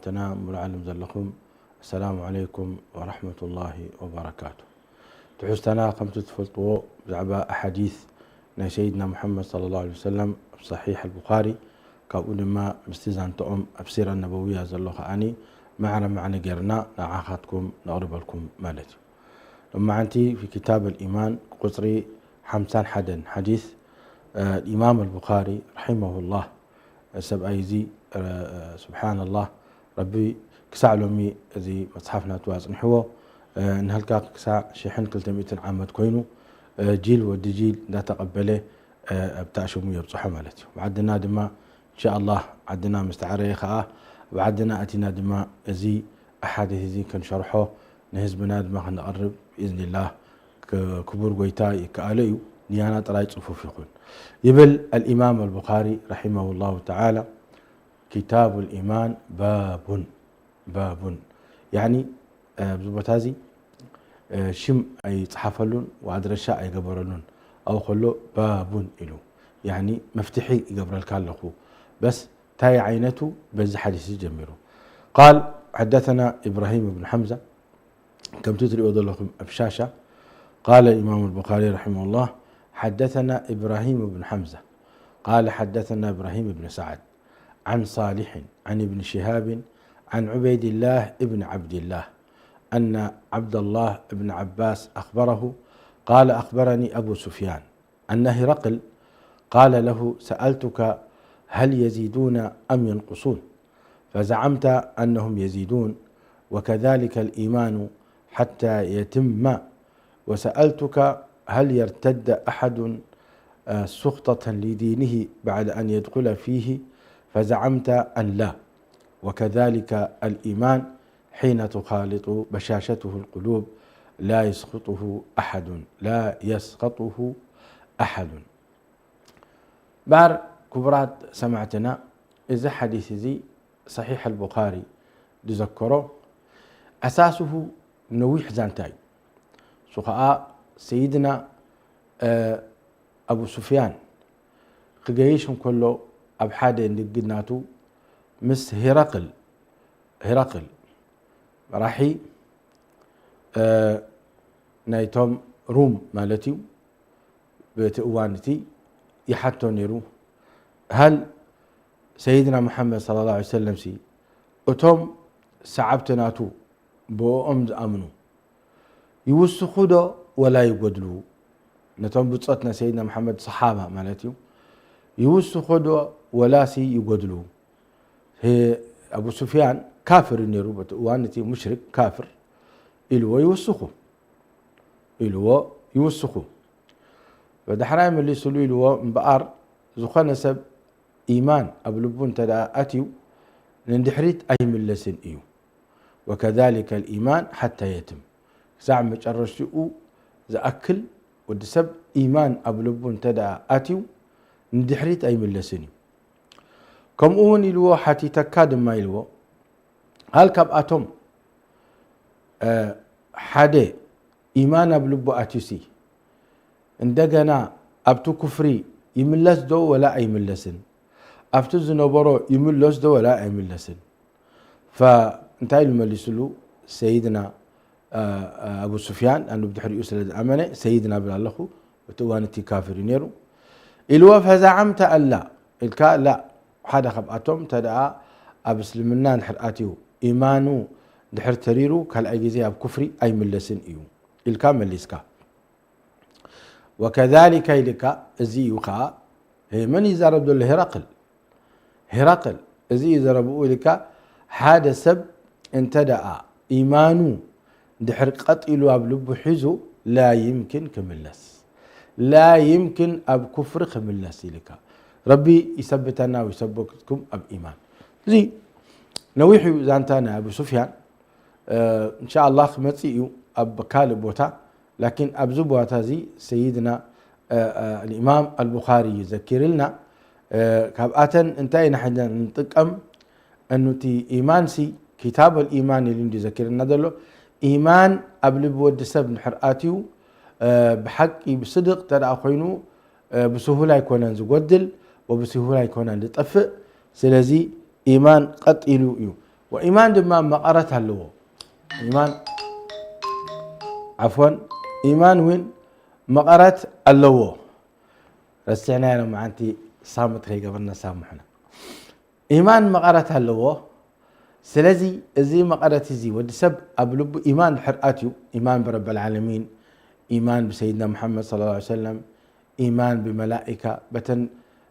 ተና ሙሉ ዓለም ዘለኹም፣ ኣሰላሙ ዓለይኩም ወራሕመቱላሂ ወበረካቱ። ትሕዝተና ከምቲ ትፈልጥዎ ብዛዕባ ኣሓዲስ ናይ ሰይድና ሙሐመድ ሰለላሁ ዐለይሂ ወሰለም ኣብ ሰሒሕ ኣልቡኻሪ፣ ካብኡ ድማ ምስቲ ዛንትኦም ኣብ ሲራ ነበውያ ዘሎ ከኣኒ ማዕረ ማዕነ ጌርና ንዓኻትኩም ነቕርበልኩም ማለት እዩ። ሎማዓንቲ ፊ ኪታብ ኣልኢማን ቁፅሪ ሓምሳን ሓደን ሓዲስ፣ እ፣ ኢማም ኣልቡኻሪ ረሒመሁላህ፣ ሰብኣይ እዚ፣ እ፣ ስብሓንላህ፣ ረቢ ክሳዕ ሎሚ እዚ መፅሓፍ ናቱ ኣፅንሕዎ፣ እ፣ ንህልካ ክሳዕ ሽሕን ክልተ ሚእትን ዓመት ኮይኑ፣ እ፣ ጂል ወዲ ጂል እንዳተቐበለ፣ እ፣ ኣብታ ሽሙ የብፅሖ ማለት እዩ። ብዓድና ድማ እንሻኣላህ ዓድና ምስ ተዓረየ ከዓ ኣብ ዓድና ኣቲና ድማ እዚ ኣሓዲስ እዚ ክንሸርሖ ንህዝብና ድማ ክነቕርብ ብኢዝኒላህ ክ-፣ ክቡር ጎይታ ይከኣሎ እዩ። ንያና ጥራይ ጽፉፍ ይኹን። ይብል ኣልኢማም ኣልቡኻሪ ረሒመሁላሁ ተዓላ፣ ኪታቡ ልኢማን ባቡን፣ ባቡን። ያዕኒ፣ ኣብዚ ቦታ እዚ፣ ሽም ኣይጽሓፈሉን፣ ወኣድረሻ ኣይገበረሉን። ኣብኡ ከሎ ባቡን ኢሉ፣ ያዕኒ መፍትሒ ይገብረልካ ኣለኹ። በስ እንታይ ዓይነቱ? በዚ ሓዲስ እዚ ጀሚሩ። ቃል፣ حدثنا إبراهيم بن حمزة، ከምቲ ትሪእዎ ዘለኹም ኣብ ሻሻ። قال الإمام البخاري رحمه الله: حدثنا إبراهيم بن حمزة قال حدثنا إبراهيم بن سعد عن صالح عن ابن شهاب عن عبيد الله بن عبد الله أن عبد الله بن عباس أخبره قال: أخبرني أبو سفيان أن هرقل قال له: سألتك هل يزيدون أم ينقصون؟ فزعمت أنهم يزيدون، وكذلك الإيمان حتى يتم، وسألتك هل يرتد أحد، آه، سخطة لدينه بعد أن يدخل فيه؟ فزعمت أن لا، وكذلك الإيمان حين تخالط بشاشته القلوب لا يسخطه أحد، لا يسخطه أحد. ባር ክቡራት ሰማዕትና፣ እዚ ሓዲስ እዚ ሰሒሕ ኣልቡኻሪ ዝዘከሮ ኣሳስሁ ነዊሕ ዛንታ እዩ። እሱ ኸዓ ሰይድና፣ እ፣ ኣቡ ሱፍያን ክገይሽ እንከሎ ኣብ ሓደ ንግድ ናቱ ምስ ሂረቅል፣ ሂረቅል መራሒ፣ እ፣ ናይቶም ሩም ማለት እዩ፣ በቲ እዋን እቲ ይሓቶ ነይሩ፣ ሃል ሰይድና መሓመድ ሰለላሁ ዐለይሂ ወሰለም ሲ እቶም ሰዓብቲ ናቱ ብኦም ዝኣምኑ ይውስኹ ዶ ወላ ይጎድሉ? ነቶም ብጾት ናይ ሰይድና መሓመድ ሰሓባ ማለት እዩ። ይውስኹ ዶ ወላሲ ይጎድሉ? ሄ-፣ ኣቡ ሱፍያን ካፍር እዩ ነይሩ፣ በቲ እዋን እቲ ሙሽሪክ ካፍር ኢልዎ ይውስኹ፣ ኢልዎ ይውስኹ። ብዳሕራይ መሊስሉ ኢልዎ፣ እምበኣር ዝኾነ ሰብ ኢማን ኣብ ልቡ እንተ ደኣ ኣትዩ ንድሕሪት ኣይምለስን እዩ። ወከዛሊከ ልኢማን ሓታ የትም፣ ክሳዕ መጨረሽትኡ ዝኣክል ወዲ ሰብ ኢማን ኣብ ልቡ እንተ ደኣ ኣትዩ ንድሕሪት ኣይምለስን እዩ። ከምኡ እውን ኢልዎ፣ ሓቲተካ ድማ ኢልዎ፣ ሃል ካብኣቶም፣ እ፣ ሓደ ኢማን ኣብ ልቡ ኣትዩሲ እንደገና ኣብቲ ኩፍሪ ይምለስ ዶ ወላ ኣይምለስን? ኣብቲ ዝነበሮ ይምለስ ዶ ወላ ኣይምለስን? ፈ-፣ እንታይ ኢሉ መሊስሉ? ሰይድና፣ እ፣ እ፣ ኣቡ ሱፍያን፣ ኣኑ ብድሕሪኡ ስለ ዝኣመነ ሰይድና ብል ኣለኹ፣ እቲ እዋን እቲ ካፍር እዩ ነይሩ። ኢልዎ፣ ፈዛዓምተ ኣላ፣ ኢልካ ላ፣ ሓደ ካብኣቶም እንተ ደኣ ኣብ እስልምና እንድሕር ኣትዩ፣ ኢማኑ እንድሕር ተሪሩ፣ ካልኣይ ግዜ ኣብ ኩፍሪ ኣይምለስን እዩ ኢልካ መሊስካ። ወከዛሊከ ኢልካ፣ እዚ እዩ ኸዓ፣ ሄ፣ መን ይዛረብ ዘሎ? ሄራቅል። ሄራቅል፣ እዚ እዩ ዘረብኡ ኢልካ፣ ሓደ ሰብ እንተ ደኣ ኢማኑ ድሕር ቀጥ ኢሉ ኣብ ልቡ ሒዙ፣ ላ ይምኪን ክምለስ፣ ላ ይምኪን ኣብ ኩፍሪ ክምለስ ኢልካ። ረቢ ይሰብተና ወይሰብትኩም ኣብ ኢማን። እዚ ነዊሕ እዩ ዛንታ ናይ ኣቡ ሱፍያን። እ፣ እንሻኣላህ ክመጽእ እዩ ኣብ ካልእ ቦታ። ላኪን ኣብዚ ቦታ እዚ ሰይድና፣ እ፣ እ፣ ልኢማም ኣልቡኻሪ እዩ ዘኪርልና። እ፣ ካብኣተን እንታይ ኢና ሕና ንጥቀም? እኑቲ ኢማንሲ፣ ኪታብ ኣልኢማን ኢሉ እንዲ ዘኪርና ዘሎ። ኢማን ኣብ ልቢ ወዲ ሰብ እንድሕር ኣትዩ፣ እ፣ ብሓቂ ብስድቕ እንተ ደኣ ኮይኑ፣ እ፣ ብስሁል ኣይኮነን ዝጎድል፣ ወብስሁል ኣይኮነን ዝጠፍእ። ስለዚ ኢማን ቀጥ ኢሉ እዩ። ወኢማን ድማ መቐረት ኣለዎ። ኢማን ዓፍወን፣ ኢማን እውን መቐረት ኣለዎ። ረሲዕናዮ ሎማዓንቲ ሳምት ከይገበርና ሳምሑና። ኢማን መቐረት ኣለዎ። ስለዚ እዚ መቐረት እዚ ወዲ ሰብ ኣብ ልቡ ኢማን ድሕር ኣትዩ፣ ኢማን ብረብ ዓለሚን፣ ኢማን ብሰይድና ሙሓመድ ሰለላሁ ዐለይሂ ወሰለም፣ ኢማን ብመላኢካ፣ በተን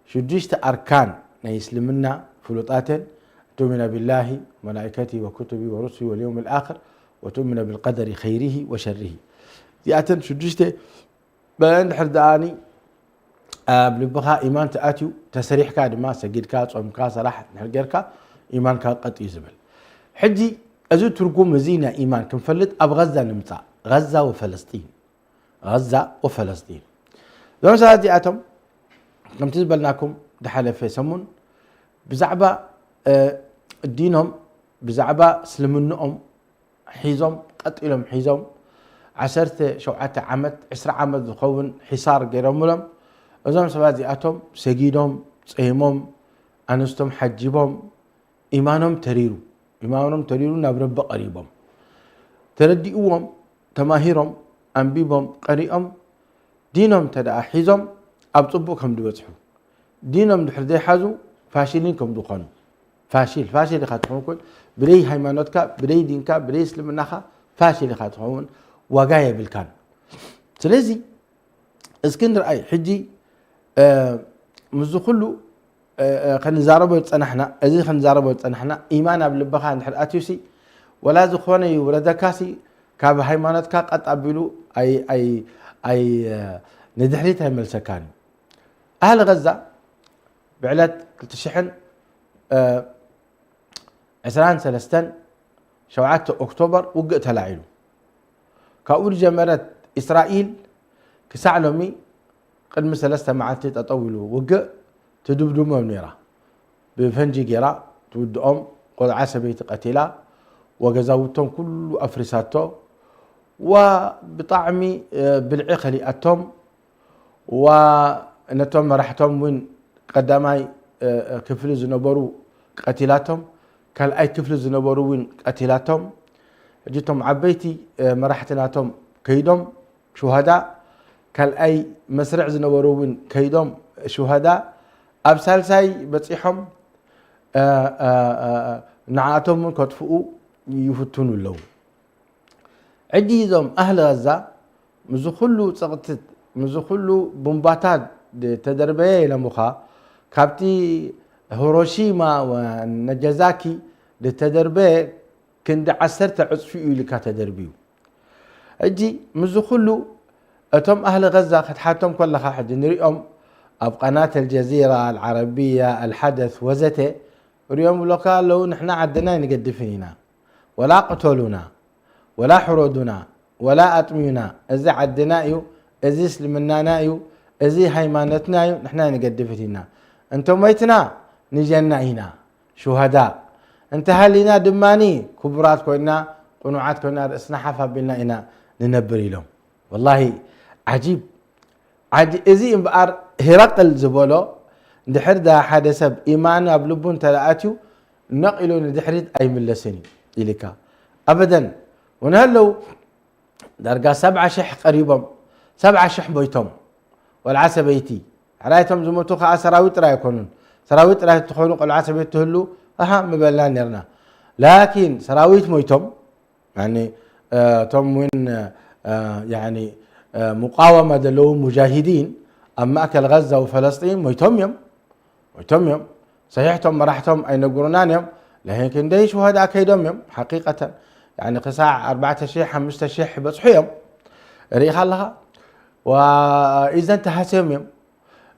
ሽዱሽተ ኣርካን ናይ እስልምና ፍሉጣተን፣ ቱእሚነ ቢላሂ ወመላኢከቲ ወኩቱቢ ወሩሱሊ ወልየውም ልኣኽር ወቱእሚነ ብልቀደሪ ኸይሪሂ ወሸሪሂ። እዚኣተን ሽዱሽተ በእንድሕር ደኣኒ ኣብ ልብኻ ኢማን ተኣትዩ፣ ተሰሪሕካ ድማ ሰጊድካ፣ ጾምካ፣ ሰራሕ እንድሕር ጌርካ ኢማንካ ቀጥ እዩ ዝብል። ሕጂ እዚ ትርጉም እዚ ናይ ኢማን ክንፈልጥ ኣብ ቐዛ ንምጻእ። ቐዛ ወፈለስጢን። ቐዛ ወፈለስጢን። እዞም ሰባት እዚኣቶም ከምቲ ዝበልናኩም ዝሓለፈ ሰሙን ብዛዕባ፣ እ፣ ዲኖም፣ ብዛዕባ እስልምንኦም ሒዞም፣ ቀጥ ኢሎም ሒዞም፣ ዓሰርተ ሸውዓተ ዓመት፣ ዕስራ ዓመት ዝኸውን ሒሳር ገይሮምሎም። እዞም ሰባት እዚኣቶም ሰጊዶም፣ ጸይሞም፣ ኣንስቶም ሓጂቦም፣ ኢማኖም ተሪሩ፣ ኢማኖም ተሪሩ ናብ ረቢ ቀሪቦም፣ ተረዲእዎም፣ ተማሂሮም፣ ኣንቢቦም፣ ቀሪኦም፣ ዲኖም እንተ ደኣ ሒዞም ኣብ ጽቡቕ ከም ዝበጽሑ፣ ዲኖም ድሕር ዘይሓዙ ፋሽሊን ከም ዝኾኑ፣ ፋሽል፣ ፋሽል ኢኻ ትኸውን ኩን፣ ብደይ ሃይማኖትካ፣ ብደይ ዲንካ፣ ብደይ እስልምናኻ ፋሽል ኢኻ ትኸውን፣ ዋጋ የብልካን። ስለዚ እስኪ ንርኣይ ሕጂ፣ እ፣ ምስዚ ኩሉ፣ እ፣ እ፣ ክንዛረቦ ዝጸናሕና፣ እዚ ክንዛረቦ ዝጸናሕና፣ ኢማን ኣብ ልብኻ እንድሕር ኣትዩሲ፣ ወላ ዝኾነ ይውረደካሲ፣ ካብ ሃይማኖትካ ቀጥ ኣቢሉ ኣይ-፣ ኣይ-፣ ኣይ-፣ እ፣ ንድሕሪት ኣይመልሰካን እዩ። ኣህሊ ገዛ ብዕለት ክልተ ሽሕን፣ እ፣ ዕስራን ሰለስተን፣ ሸውዓተ ኦክቶበር ውግእ ተላዒሉ። ካብኡ ዝጀመረት እስራኤል ክሳዕ ሎሚ ቅድሚ ሰለስተ መዓልቲ ጠጠው ኢሉ ውግእ ትድብድቦም ነይራ። ብፈንጂ ገይራ ትውድኦም፣ ቆልዓ ሰበይቲ ቀቲላ፣ ወገዛውቶም ኩሉ ኣፍሪሳቶ፣ ዋ ብጣዕሚ፣ እ፣ ብልዒ ከሊኣቶም፣ ዋ ነቶም መራሕቶም እውን ቀዳማይ፣ እ፣ ክፍሊ ዝነበሩ ቀቲላቶም፣ ካልኣይ ክፍሊ ዝነበሩ እውን ቀቲላቶም። ሕጂ እቶም ዓበይቲ፣ እ፣ መራሕቲ ናቶም ከይዶም ሹሃዳ፣ ካልኣይ መስርዕ ዝነበሩ እውን ከይዶም ሹሃዳ፣ ኣብ ሳልሳይ በጺሖም፣ እ፣ እ፣ እ፣ ንዓኣቶም እውን ከጥፍኡ ይፍትኑ ኣለዉ። ሕጂ እዞም ኣህሊ ጋዛ፣ ምስዚ ኩሉ ጸቕጥታት፣ ምስዚ ኩሉ ቡምባታት ዝተደርበየ ኢሎምኻ፣ ካብቲ ሂሮሺማ ወናጋሳኪ ዝተደርበየ ክንዲ ዓሰርተ ዕጽፊ እዩ ኢልካ ተደርብዩ። ሕጂ ምስዚ ኩሉ እቶም ኣህሊ ጋዛ ክትሓቶም ከለኻ፣ ሕጂ ንሪኦም ኣብ ቀናት ኣልጀዚራ፣ ኣልዓረብያ፣ ኣልሓደስ ወዘተ ሪኦም ብሎካ ኣለዉ፣ ንሕና ዓድና ኣይንገድፍን ኢና። ወላ ቅተሉና፣ ወላ ሕረዱና፣ ወላ ኣጥምዩና፣ እዚ ዓድና እዩ፣ እዚ እስልምናና እዩ፣ እዚ ሃይማኖትና እዩ፣ ንሕና ኣይንገድፍን ኢና። እንተ ሞይትና ንጀና ኢና፣ ሹሃዳ። እንተ ሃሊና ድማኒ ክቡራት ኮይና፣ ቅኑዓት ኮይና፣ ርእስና ሓፍ ኣቢልና ኢና ንነብር ኢሎም። ወላሂ ዓጂብ። ዓጅ-፣ እዚ እምበኣር ሂረቅል ዝበሎ፣ እንድሕር ዳ ሓደ ሰብ ኢማን ኣብ ልቡ እንተ ደኣ ኣትዩ፣ ነቕ ኢሉ ንድሕሪት ኣይምለስን እዩ ኢልካ። ኣበደን። ወንሃለው ዳርጋ ሰብዓ ሽሕ ቀሪቦም፣ ሰብዓ ሽሕ ሞይቶም። ቆልዓ ሰበይቲ። ሕራይ እቶም ዝሞቱ ከኣ ሰራዊት ጥራይ ኣይኮኑን። ሰራዊት ጥራይ እንተኾኑ ቆልዓ ሰበይቲ ትህሉ፣ ኣሃ፣ ምበልና ኔርና። ላኪን ሰራዊት ሞይቶም፣ ያኒ፣ እ፣ እቶም እውን፣ እ፣ ያኒ፣ እ፣ ሙቃወማ ዘለዉ ሙጃሂዲን ኣብ ማእከል ጋዛ ወፈለስጢን ሞይቶም እዮም። ሞይቶም እዮም። ሰሒሕ እቶም መራሕቶም ኣይነግሩናን እዮም። ላኪን ክንደይ ሹሃዳ ከይዶም እዮም። ሓቂቀተን፣ ያኒ፣ ክሳዕ ኣርባዕተ ሽሕ፣ ሓሙሽተ ሽሕ በጽሑ እዮም። ርኢኻ ኣለኻ? ወኢዘን ተሃስዮም እዮም።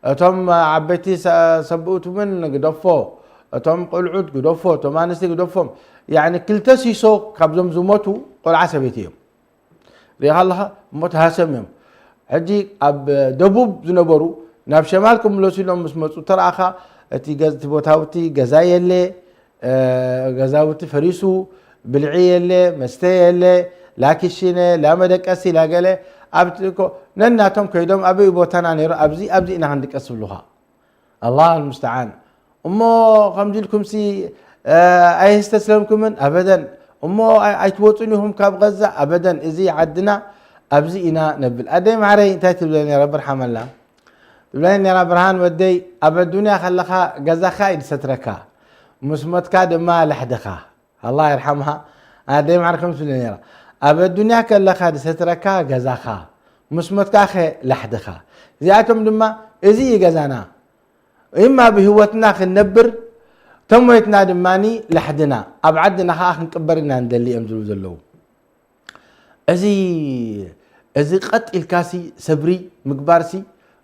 እቶም ዓበይቲ ሰ-፣ ሰብኡት እውን ግደፎ፣ እቶም ቆልዑት ግደፎ፣ እቶም ኣንስቲ ግደፎም። ያኒ ክልተ ሲሶ ካብዞም ዝሞቱ ቆልዓ ሰበይቲ እዮም። ርኢኻ ኣለኻ? እሞ ተሃስዮም እዮም። ሕጂ ኣብ ደቡብ ዝነበሩ ናብ ሸማል ክምለሱ ኢሎም ምስ መጹ ተረኣኻ፣ እቲ ገዝ-፣ እቲ ቦታውቲ ገዛ የለ፣ እ፣ ገዛውቲ ፈሪሱ፣ ብልዒ የለ፣ መስተ የለ፣ ላ ክሽነ፣ ላ መደቀሲ፣ ላ ገለ፣ ኣብቲ እኮ ነናቶም ከይዶም ኣበይ ቦታና ነይሩ፣ ኣብዚ፣ ኣብዚ ኢና ክንድቀስ ዝብሉኻ። ኣላህ ልሙስተዓን። እሞ ከምዚ ኢልኩምሲ ኣይስተስለምኩምን ኣበደን። እሞ ኣይትወፁን ኢኹም ካብ ገዛ ኣበደን። እዚ ዓድና ኣብዚ ኢና ነብል። ኣደይ ማዕረይ እንታይ ትብለ ነራ? ብርሓመላ ትብለኒ ነራ። ብርሃን ወደይ፣ ኣብ ኣዱንያ ከለኻ ገዛኻ እዩ ዝሰትረካ፣ ምስ ሞትካ ድማ ላሕድኻ። ኣላ ይርሓምሃ። ኣደይ ማዕረ ከም ትብለ ነራ፣ ኣብ ኣዱንያ ከለኻ ዝሰትረካ ገዛኻ፣ ምስ ሞትካ ኸ ላሕድኻ። እዚኣቶም ድማ እዚ እዩ ገዛና። እማ ብህይወትና ክንነብር፣ ተሞይትና ድማ ላሕድና፣ ኣብ ዓድና ኸዓ ክንቅበር ኢና ንደሊ እዮም ዝብሉ ዘለዉ። እዚ እዚ ቀጥ ኢልካሲ ሰብሪ ምግባርሲ፣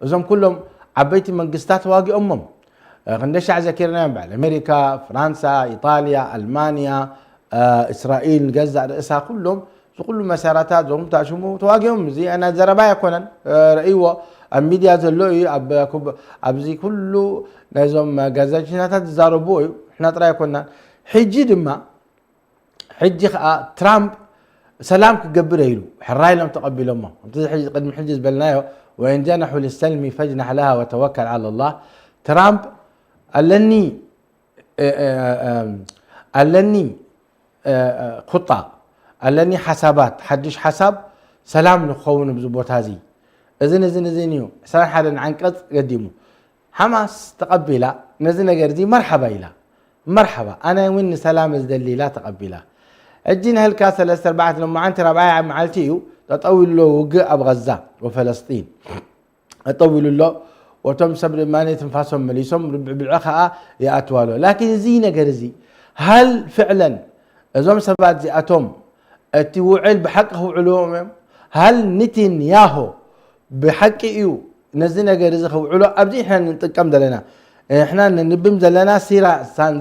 እዞም ኩሎም ዓበይቲ መንግስታት ተዋጊኦሞም። ክንደሻዕ ዘኪርናዮም፣ በዓል ኣሜሪካ፣ ፍራንሳ፣ ኢጣልያ፣ ኣልማንያ፣ እስራኤል ንገዛእ ርእሳ ኩሎም፣ እዚ ኩሉ መሳርያታት፣ እዞም ታሽሙ ተዋጊኦም። እዚ ናይ ዘረባ ኣይኮነን፣ ረእይዎ፣ ኣብ ሚድያ ዘሎ እዩ። ኣብዚ ኩሉ ናይዞም ጋዜጠኛታት ዝዛረብዎ እዩ። ንሕና ጥራይ ኣይኮናን። ሕጂ ድማ ሕጂ ኸዓ ትራምፕ ሰላም ክገብር ኢሉ ሕራይ ኢሎም ተቐቢሎሞ። ከምቲ ሕጂ ቅድሚ ሕጂ ዝበልናዮ፣ ወኢን ጀነሑ ሊሰልሚ ፈጅነሕ ለሃ ወተወከል ዓላ ላህ። ትራምፕ ኣለኒ ኣለኒ ኹጣ፣ ኣለኒ ሓሳባት፣ ሓድሽ ሓሳብ ሰላም ንክኸውን ኣብዚ ቦታ እዚ፣ እዝን እዝን እዝን እዩ። ዕስራን ሓደን ዓንቀፅ ገዲሙ። ሓማስ ተቐቢላ ነዚ ነገር እዚ መርሓባ ኢላ። መርሓባ፣ ኣነ እውን ንሰላም ዝደሊ ኢላ ተቐቢላ። ሕጂ ንህልካ ሰለስተ ኣርባዕተ፣ ሎማዓንቲ ራብዓይ መዓልቲ እዩ ጠጠው ኢሉ ውግእ ኣብ ቐዛ ወፈለስጢን። ጠጠው ኢሉ ኣሎ። ወቶም ሰብ ድማ ትንፋሶም መሊሶም ብዕብዐ ከዓ ይኣትዋ ኣሎ። ላኪን እዚ ነገር እዚ ሃል ፍዕለን እዞም ሰባት እዚኣቶም እቲ ውዕል ብሓቂ ክውዕልዎም እዮም? ሃል ኒቲንያሆ ብሓቂ እዩ ነዚ ነገር እዚ ክውዕሎ? ኣብዚ ንሕና ንጥቀም ዘለና፣ ንሕና ንንብም ዘለና ሲራ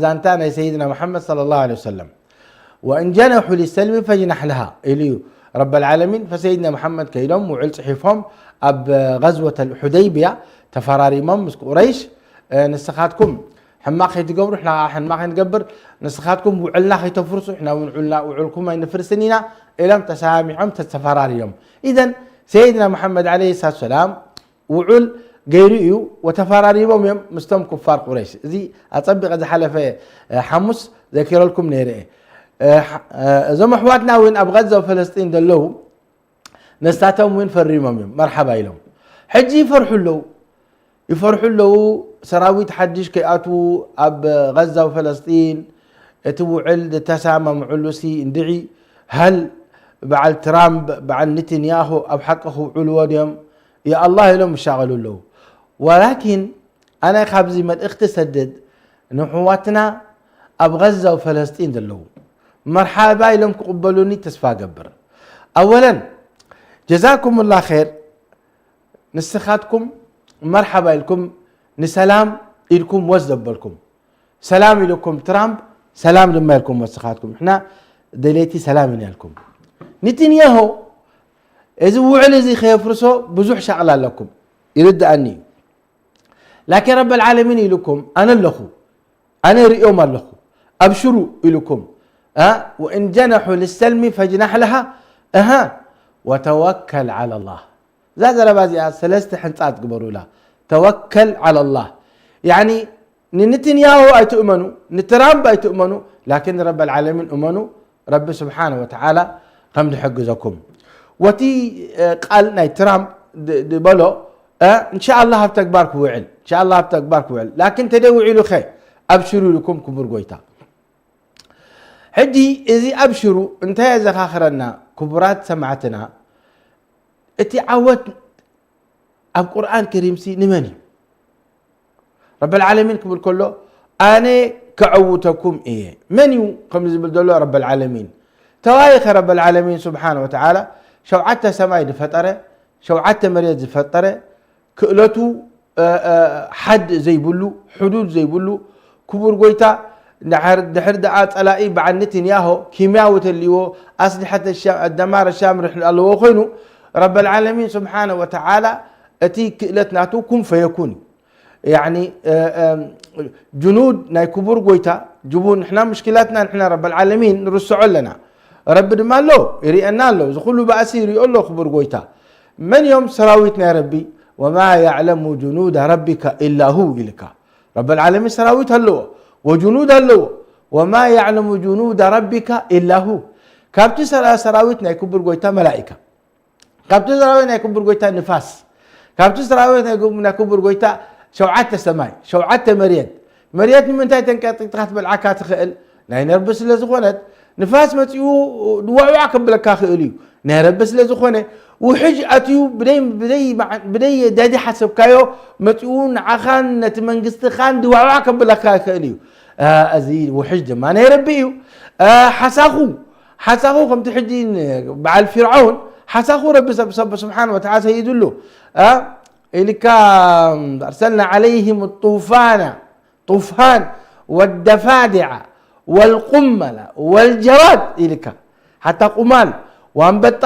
ዛንታ ናይ ሰይድና መሓመድ ሰለላሁ ዐለይሂ ወሰለም። ወእን ጀነሑ ሊሰልሚ ፈጅናሕ ለሃ ኢሉ እዩ ረበል ዓለሚን። ፈሰይድና መሓመድ ከይዶም ውዕል ፅሒፎም ኣብ ገዝወተል ሑደይብያ ተፈራሪሞም ምስ ቁረይሽ፣ ንስኻትኩም ሕማቕ ከይትገብሩ፣ ንሕና ከዓ ሕማቕ ከይንገብር፣ ንስኻትኩም ውዕልና ከይተፍርሱ፣ ንሕና እውን ውዕልና፣ ውዕልኩም ኣይንፍርስን ኢና ኢሎም ተሰማሚዖም ተፈራሪዮም። ኢዘን ሰይድና መሓመድ ዓለይሂ ሰላቱ ሰላም ውዑል ገይሩ እዩ፣ ወተፈራሪሞም እዮም ምስቶም ኩፋር ቁረይሽ። እዚ ኣጸቢቐ ዝሓለፈ ሓሙስ ዘኪረልኩም ነይረ እየ። እዞም ኣሕዋትና እውን ኣብ ቐዛ ፈለስጢን ዘለዉ ነሳቶም እውን ፈሪሞም እዮም፣ መርሓባ ኢሎም። ሕጂ ይፈርሑ ኣለዉ፣ ይፈርሑ ኣለዉ። ሰራዊት ሓድሽ ከይኣትዉ ኣብ ቐዛ ፈለስጢን እቲ ውዕል ዝተሰማምዕሉ ሲ እንድዒ፣ ሃል በዓል ትራምፕ በዓል ኔትንያሁ ኣብ ሓቂ ክውዕልዎ ድዮም? ያ ኣላህ ኢሎም ይሻቐሉ ኣለዉ። ወላኪን ኣነ ካብዚ መልእኽቲ ሰድድ ንሕዋትና ኣብ ቐዛ ፈለስጢን ዘለዉ መርሓባ ኢሎም ክቕበሉኒ ተስፋ ገብር። ኣወለን ጀዛኩሙላ ኸይር፣ ንስኻትኩም መርሓባ ኢልኩም ንሰላም ኢልኩም ወስ ዘበልኩም፣ ሰላም ኢልኩም ትራምፕ፣ ሰላም ድማ ኢልኩም ወስኻትኩም። ንሕና ደለይቲ ሰላም ኢና ኢልኩም። ኔትንያሁ እዚ ውዕል እዚ ከየፍርሶ ብዙሕ ሻቕላ ኣለኩም፣ ይርድኣኒ እዩ። ላኪን ረበል ዓለሚን ኢልኩም ኣነ ኣለኹ፣ ኣነ ርእዮም ኣለኹ፣ ኣብሽሩ ኢልኩም። እ፣ ወእን ጀነሑ ልሰልሚ ፈጅናሕ ለሃ፣ እሃ፣ ወተወከል ዓላ ላህ። እዛ ዘረባ እዚኣ ሰለስተ ሕንጻት ግበሩላ። ተወከል ዓላ ላህ። ያኒ ንንትንያሁ ኣይትእመኑ፣ ንትራምፕ ኣይትእመኑ፣ ላኪን ረበል ዓለሚን እመኑ። ረቢ ስብሓነ ወተዓላ ከም ዝሕግዘኩም። ወቲ፣ እ፣ ቃል ናይ ትራምፕ ድ-፣ ድበሎ፣ እ፣ እንሻኣላህ ኣብ ተግባር ክውዕል፣ እንሻኣላህ ኣብ ተግባር ክውዕል። ላኪን ተደይ ውዒሉ ኸ ኣብሽሩ ኢልኩም ክቡር ጎይታ። ሕጂ እዚ ኣብሽሩ እንታይ የዘኻኽረና ክቡራት ሰማዕትና? እቲ ዓወት ኣብ ቁርኣን ከሪምሲ ንመን እዩ? ረበል ዓለሚን ክብል ከሎ ኣነ ከዐውተኩም እየ። መን እዩ ከምዚ ዝብል ዘሎ? ረበል ዓለሚን። ተዋይ ኸ ረበል ዓለሚን ስብሓነ ወተዓላ ሸውዓተ ሰማይ ዝፈጠረ፣ ሸውዓተ መሬት ዝፈጠረ፣ ክእለቱ፣ እ፣ እ፣ ሓድ ዘይብሉ፣ ሕዱድ ዘይብሉ ክቡር ጎይታ፣ ድሕር፣ ድሕር ደኣ ጸላኢ በዓል ኔትንያሆ ኪምያዊ ተልይዎ ኣስሊሐተ ሻ-፣ ኣደማረ ሻምርሕ ኣለዎ ኮይኑ፣ ረበል ዓለሚን ስብሓነ ወተዓላ እቲ ክእለት ናቱ ኩን ፈየኩን እዩ። ያኒ፣ እ፣ እ፣ ጅኑድ ናይ ክቡር ጎይታ፣ ጅቡ-፣ ንሕና ምሽኪላትና ንሕና ረበል ዓለሚን ንርስዖ ኣለና። ረቢ ድማ ኣሎ፣ ይርእየና ኣሎ። እዚ ኩሉ ባእሲ ይርእዮ ኣሎ ክቡር ጎይታ። መን እዮም ሰራዊት ናይ ረቢ? ወማ ያዕለሙ ጅኑደ ረቢከ ኢላ ሁ ኢልካ። ረበል ዓለሚን ሰራዊት ኣለዎ፣ ወጅኑድ ኣለዎ። وما يعلم جنود ربك إلا هو. ካብቲ ሰራ-፣ ሰራዊት ናይ ክቡር ጎይታ መላኢካ፣ ካብቲ ሰራዊት ናይ ክቡር ጎይታ ንፋስ፣ ካብቲ ሰራዊት ናይ ክቡ-፣ ናይ ክቡር ጎይታ ሸውዓተ ሰማይ፣ ሸውዓተ መሬት። መሬት ንምንታይ ተንቀጥቂጥካ ትበልዓካ ትኽእል? ናይ ነርቢ ስለ ዝኾነት፣ ንፋስ መጺኡ ድዋዕዋዕ ከብለካ ክእል እዩ። ናይ ረቢ ስለ ዝኾነ፣ ውሕጅ ኣትዩ ብደይ፣ ብደይ፣ ብደይ ዳዲ ሓሰብካዮ መጺኡ ንዓኻን ነቲ መንግስትኻን ድዋዕዋዕ ከብለካ ይኽእል እዩ። እ፣ እዚ ውሕጅ ድማ ናይ ረቢ እዩ። እ፣ ሓሳኹ፣ ሓሳኹ ከምቲ ሕጂ ን-፣ በዓል ፊርዓውን ሓሳኹ ረቢ ሰብ፣ ሰብ ስብሓን ወተዓላ ሰይድሉ። እ፣ ኢልካ ኣርሰልና ዓለይሂም ጡፋና፣ ጡፋን ወደፋዲዓ ወልቁመላ ወልጀራድ ኢልካ፣ ሓታ ቁማል፣ ዋንበጣ፣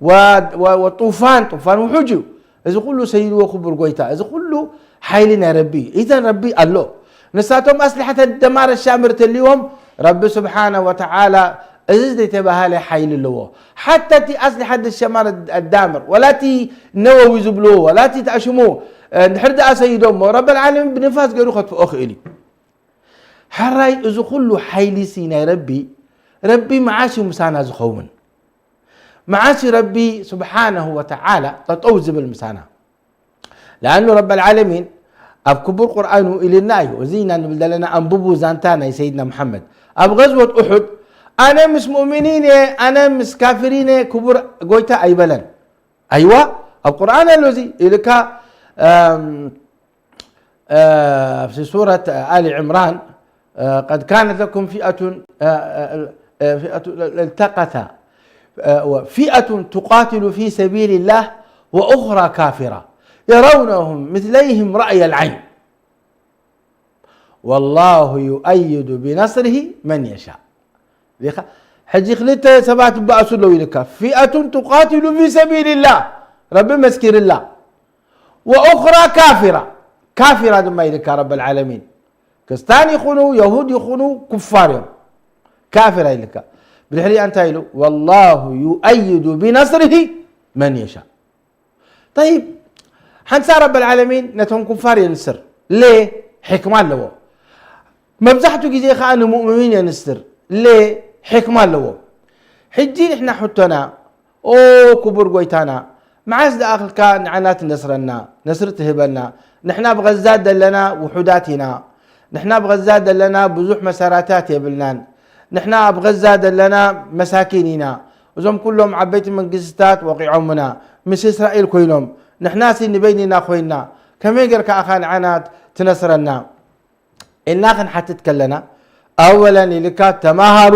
ወ-፣ ወ-፣ ወጡፋን፣ ጡፋን ውሑጅ እዩ። እዚ ኩሉ ሰይድዎ ክቡር ጎይታ፣ እዚ ኩሉ ሓይሊ ናይ ረቢ እዩ። ኢዘን ረቢ ኣሎ። ንሳቶም ኣስሊሓተ ደማር ሻምር ተልዎም፣ ረቢ ስብሓነ ወተዓላ እዚ ዘይተባሃለ ሓይሊ ኣለዎ። ሓታ እቲ ኣስሊሓት ሸማር ኣዳምር፣ ወላ እቲ ነወዊ ዝብልዎ፣ ወላ እቲ ተኣሽሙ፣ እንድሕር ደኣ ሰይዶሞ፣ ረበል ዓለሚን ብንፋስ ገይሩ ከጥፍኦ ክእል እዩ። ሕራይ እዚ ኩሉ ሓይሊ ሲ ናይ ረቢ፣ ረቢ መዓስ እዩ ምሳና ዝኸውን? መዓስ እዩ ረቢ ስብሓነሁ ወተዓላ ጠጠው ዝብል ምሳና? ለኣኑ ረበል ዓለሚን ኣብ ክቡር ቁርኣኑ ኢልና እዩ። እዚ ኢና ንብል ዘለና፣ ኣንብቡ ዛንታ ናይ ሰይድና መሓመድ። ኣብ ገዝወት ኡሑድ፣ "ኣነ ምስ ሙእሚኒን እየ፣ ኣነ ምስ ካፊሪን እየ" ክቡር ጎይታ ኣይበለን። ኣይዋ፣ ኣብ ቁርኣን ኣሎ እዚ። ኢልካ፣ እም፣ እ፣ في سورة آل عمران، እ፣ "قد كانت لكم فئة، እ፣ እ፣ እ፣ فئة التقتا، እ፣ وفئة تقاتل في سبيل الله وأخرى كافرة يرونهم مثليهم رأي العين والله يؤيد بنصره من يشاء." ዲኻ? ሕጂ ክልተ ሰባት ይበኣሱ ኣለዉ ኢልካ። "فئة تقاتل في سبيل الله"፣ ረቢ መስኪርላ። "وأخرى كافرة"፣ ካፊራ ድማ ኢልካ ረበል ዓለሚን። ክርስታን ይኹኑ፣ የሁድ ይኹኑ፣ ኩፋር እዮም። ካፊራ ኢልካ። ብድሕሪኣ እንታይ ኢሉ? "والله يؤيد بنصره من يشاء". ጠይብ፣ ሓንሳ ረበል ዓለሚን ነቶም ኩፋር የንስር። ሌ? ሕክማ ኣለዎ። መብዛሕቱ ግዜ ኸዓ ንሙእሚን የንስር። ሌ? ሕክማ ኣለዎ። ሕጂ ንሕና ሕቶና፣ ኦ ክቡር ጎይታና፣ መዓስ ደኣ ክልካ ንዓና ትነስረና፣ ነስሪ ትህበና? ንሕና ብገዛ ዘለና ውሑዳት ኢና። ንሕና ብገዛ ዘለና ብዙሕ መሳርያታት የብልናን። ንሕና ኣብ ገዛ ዘለና መሳኪን ኢና። እዞም ኩሎም ዓበይቲ መንግስትታት ወቒዖምና፣ ምስ እስራኤል ኮይኖም፣ ንሕናሲ ንበይንና ኮይንና፣ ከመይ ጌርካ ኢኻ ንዓና ትነስረና? ኢልና ክንሓትት ከለና፣ ኣወለን ኢልካ ተማሃሩ፣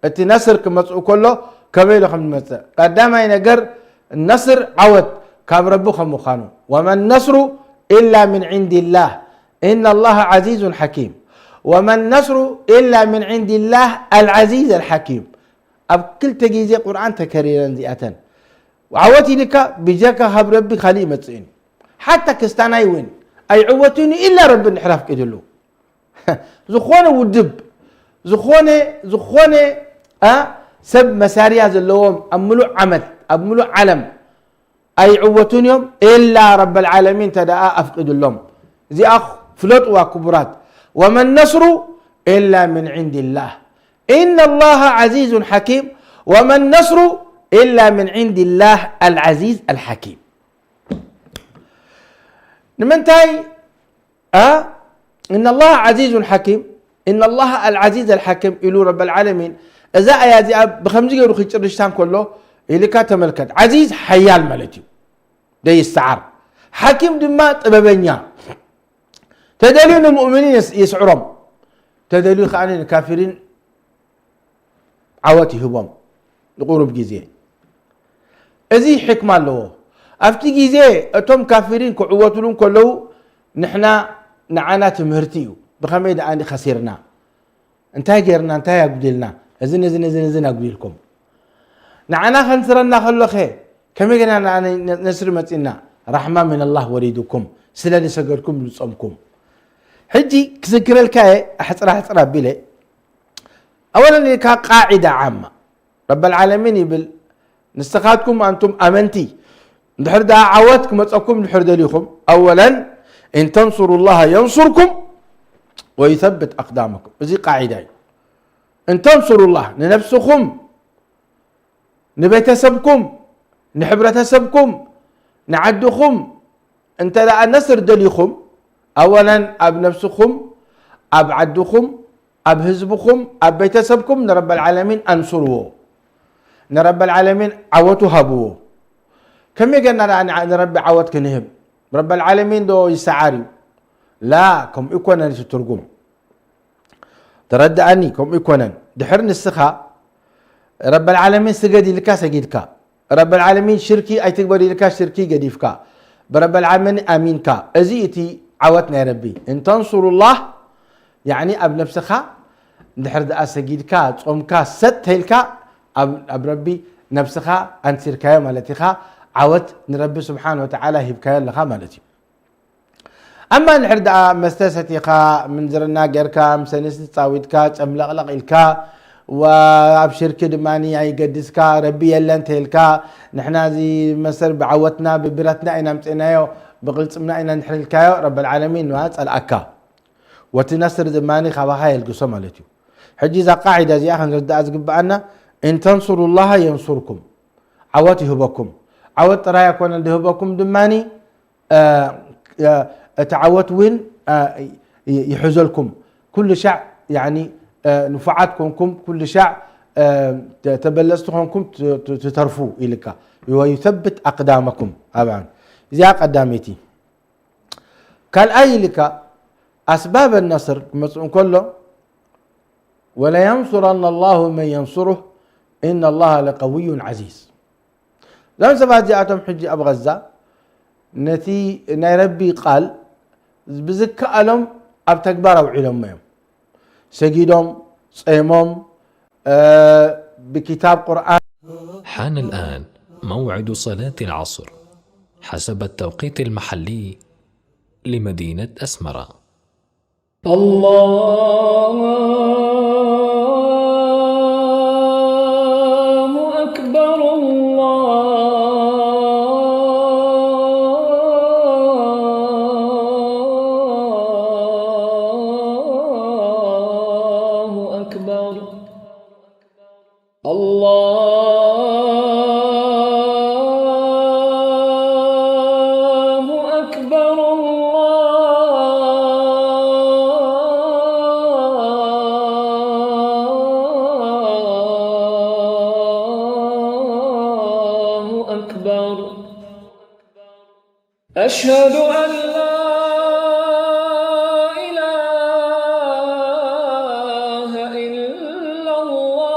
እቲ ነስር ክመጽእ ከሎ ከመይ ኢሉ ከም ዝመጽእ። ቀዳማይ ነገር፣ ነስር ዓወት ካብ ረቢ ከም ምዃኑ። "وما النصر إلا من عند الله إن الله عزيز حكيم وما النصر إلا من عند الله العزيز الحكيم." ኣብ ክልተ ግዜ ቁርኣን ተከሪረን እዚኣተን። ዓወት ኢልካ ብጀካ ካብ ረቢ ካሊእ ይመጽእን። ሓታ ክስታናይ እውን ኣይዕወትን ኢላ ረቢ እንድሕር ኣፍቂድሉ። ዝኾነ ውድብ፣ ዝኾነ፣ ዝኾነ፣ ኣ፣ ሰብ መሳርያ ዘለዎም ኣብ ምሉእ ዓመት፣ ኣብ ምሉእ ዓለም ኣይዕወቱን እዮም፣ ኢላ ረበል ዓለሚን እንተ ደኣ ኣፍቂድሎም። እዚኣ ፍለጥዋ ክቡራት። "وما النصر إلا من عند الله إن الله عزيز حكيم وما النصر إلا من عند الله العزيز الحكيم." ንምንታይ፣ ኣ፣ "إن الله عزيز حكيم إن الله العزيز الحكيم" ኢሉ ረበል ዓለሚን፣ እዛ ኣያ እዚኣ ብኸምዚ ገይሩ ክጭርሽታ እንከሎ ኢልካ ተመልከት። ዓዚዝ ሓያል ማለት እዩ፣ ዘይሰዓር። ሓኪም ድማ ጥበበኛ። ተደልዩ ንሙእሚኒን የስ-፣ የስዕሮም፣ ተደልዩ ከኣ ንካፊሪን ዓወት ይህቦም ንቁሩብ ግዜ። እዚ ሕክማ ኣለዎ። ኣብቲ ግዜ እቶም ካፊሪን ክዕወቱሉ እንከለዉ፣ ንሕና፣ ንዓና ትምህርቲ እዩ። ብኸመይ ደኣ ከሲርና? እንታይ ጌርና? እንታይ ኣጉዲልና? እዝን፣ እዝን፣ እዝን፣ እዝን ኣጉዲልኩም። ንዓና ከንስረና ከሎኸ፣ ከመይ ጌርና ንዓና ነስሪ መጺና? ራሕማ ምን ኣላህ ወሪድኩም፣ ስለ ዝሰገድኩም ዝጾምኩም። ሕጂ ክዝክረልካ እየ፣ ኣሕጽር ኣሕጽር ኣቢለ። ኣወለን ኢልካ ቃዒዳ ዓማ። ረበል ዓለሚን ይብል፣ ንስኻትኩም ኣንቱም ኣመንቲ፣ እንድሕር ደኣ ዓወት ክመጸኩም እንድሕር ደሊኹም፣ ኣወለን፣ "إن تنصروا الله ينصركم ويثبت أقدامكم. እዚ ቃዒዳ እዩ። إن تنصروا الله፣ ንነብስኹም፣ ንቤተሰብኩም፣ ንሕብረተሰብኩም፣ ንዓድኹም እንተ ደኣ ነስር ደሊኹም፣ ኣወለን ኣብ ነብስኹም፣ ኣብ ዓድኹም፣ ኣብ ህዝብኹም፣ ኣብ ቤተሰብኩም ንረበል ዓለሚን ኣንስርዎ። ንረበል ዓለሚን ዓወቱ ሃብዎ። ከመይ ጌርና ደኣ ንዓ-፣ ንረቢ ዓወት ክንህብ? ረበል ዓለሚን ዶ ይሰዓር እዩ? ላ፣ ከምኡ ይኮነን እቲ ትርጉም። ተረድኣኒ፣ ከምኡ ይኮነን። ድሕር ንስኻ ረበል ዓለሚን ስገድ ኢልካ ሰጊድካ፣ ረበል ዓለሚን ሽርኪ ኣይትግበር ኢልካ ሽርኪ ገዲፍካ፣ ብረበል ዓለሚን ኣሚንካ፣ እዚ እቲ ዓወት ናይ ረቢ። إن تنصروا الله፣ ያዕኒ ኣብ ነብስኻ ድሕር ደኣ ሰጊድካ፣ ጾምካ፣ ሰጥ ተይልካ፣ ኣብ፣ ኣብ ረቢ ነብስኻ ኣንሲርካዮ ማለት ኢኻ። ዓወት ንረቢ ስብሓን ወተዓላ ሂብካዮ ኣለኻ ማለት እዩ። ኣማ እንድሕር ደኣ መስተ ሰቲኻ፣ ምንዝርና ጌርካ፣ ምስ ኣንስቲ ተጻዊትካ፣ ጨምለቕለቕ ኢልካ፣ ወ-፣ ኣብ ሽርኪ ድማ ኣይገድስካ፣ ረቢ የለን ተይልካ፣ ንሕና እዚ መሰር ብዓወትና ብብረትና ኢና ኣምጺእናዮ፣ ብቕልጽምና ኢና እንድሕር ኢልካዮ፣ ረበል ዓለሚን ንዋ ጸልኣካ። ወቲ ነስር ድማ ካባኻ የልግሶ ማለት እዩ። ሕጂ እዛ ቃዒዳ እዚኣ ክንርድኣ ዝግብኣና፣ إن تنصروا الله ينصركم، ዓወት ይህበኩም። ዓወት ጥራይ ኣይኮነን ዝህበኩም ድማኒ፣ እ፣ እ፣ እቲ ዓወት እውን፣ እ፣ ይ-፣ ይሕዘልኩም። ኩሉ ሻዕ፣ ያኒ፣ እ፣ ንፉዓት ኮንኩም፣ ኩሉ ሻዕ፣ እ፣ ተ-፣ ተበለጽቲ ኮንኩም ት-፣ ት-፣ ትተርፉ ኢልካ። ويثبت أقدامكم። ኣብኣን እዚኣ ቀዳመይቲ። ካልኣይ ኢልካ ኣስባብ ነስር ክመጽእ እንከሎ፣ ولينصرن الله من ينصره إن الله لقوي عزيز። እዞም ሰባት እዚኣቶም ሕጂ ኣብ ቐዛ ነቲ ናይ ረቢ ቃል ብዝከኣሎም ኣብ ተግባር ኣውዒሎሞ እዮም። ሰጊዶም፣ ጸይሞም፣ እ፣ ብኪታብ ቁርኣን حان الآن موعد صلاة العصر حسب التوقيت المحلي لمدينة أسمرة. الله أكبر، الله أكبر. الله أكبر، الله أكبر. أشهد أن لا إله إلا الله.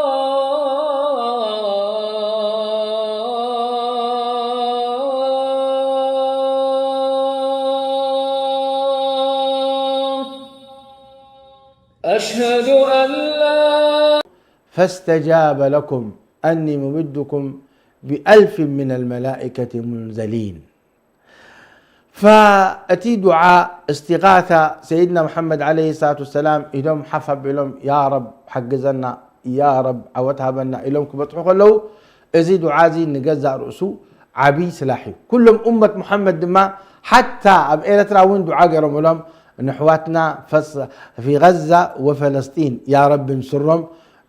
أشهد أن لا فاستجاب لكم أني ممدكم بألف من الملائكة منزلين. ፈ-፣ እቲ ዱዓ እስትጋታ ሰይድና መሓመድ ዓለይሂ ሰላቱ ወሰላም ኢዶም ሓፍ ኣቢሎም፣ "ያ ረብ ሓግዘና፣ ያ ረብ ዓወት ሃበና" ኢሎም ክበጽሑ ከለዉ፣ እዚ ዱዓ እዚ ንገዛእ ርእሱ ዓቢ ስላሕ እዩ። ኩሎም ኡመት ሙሓመድ ድማ፣ ሓታ ኣብ ኤረትራ እውን ዱዓ ገይሮምሎም፣ ንኣሕዋትና ፈስ-፣ ፊ ገዛ ወፈለስጢን፣ ያ ረቢ እንስሮም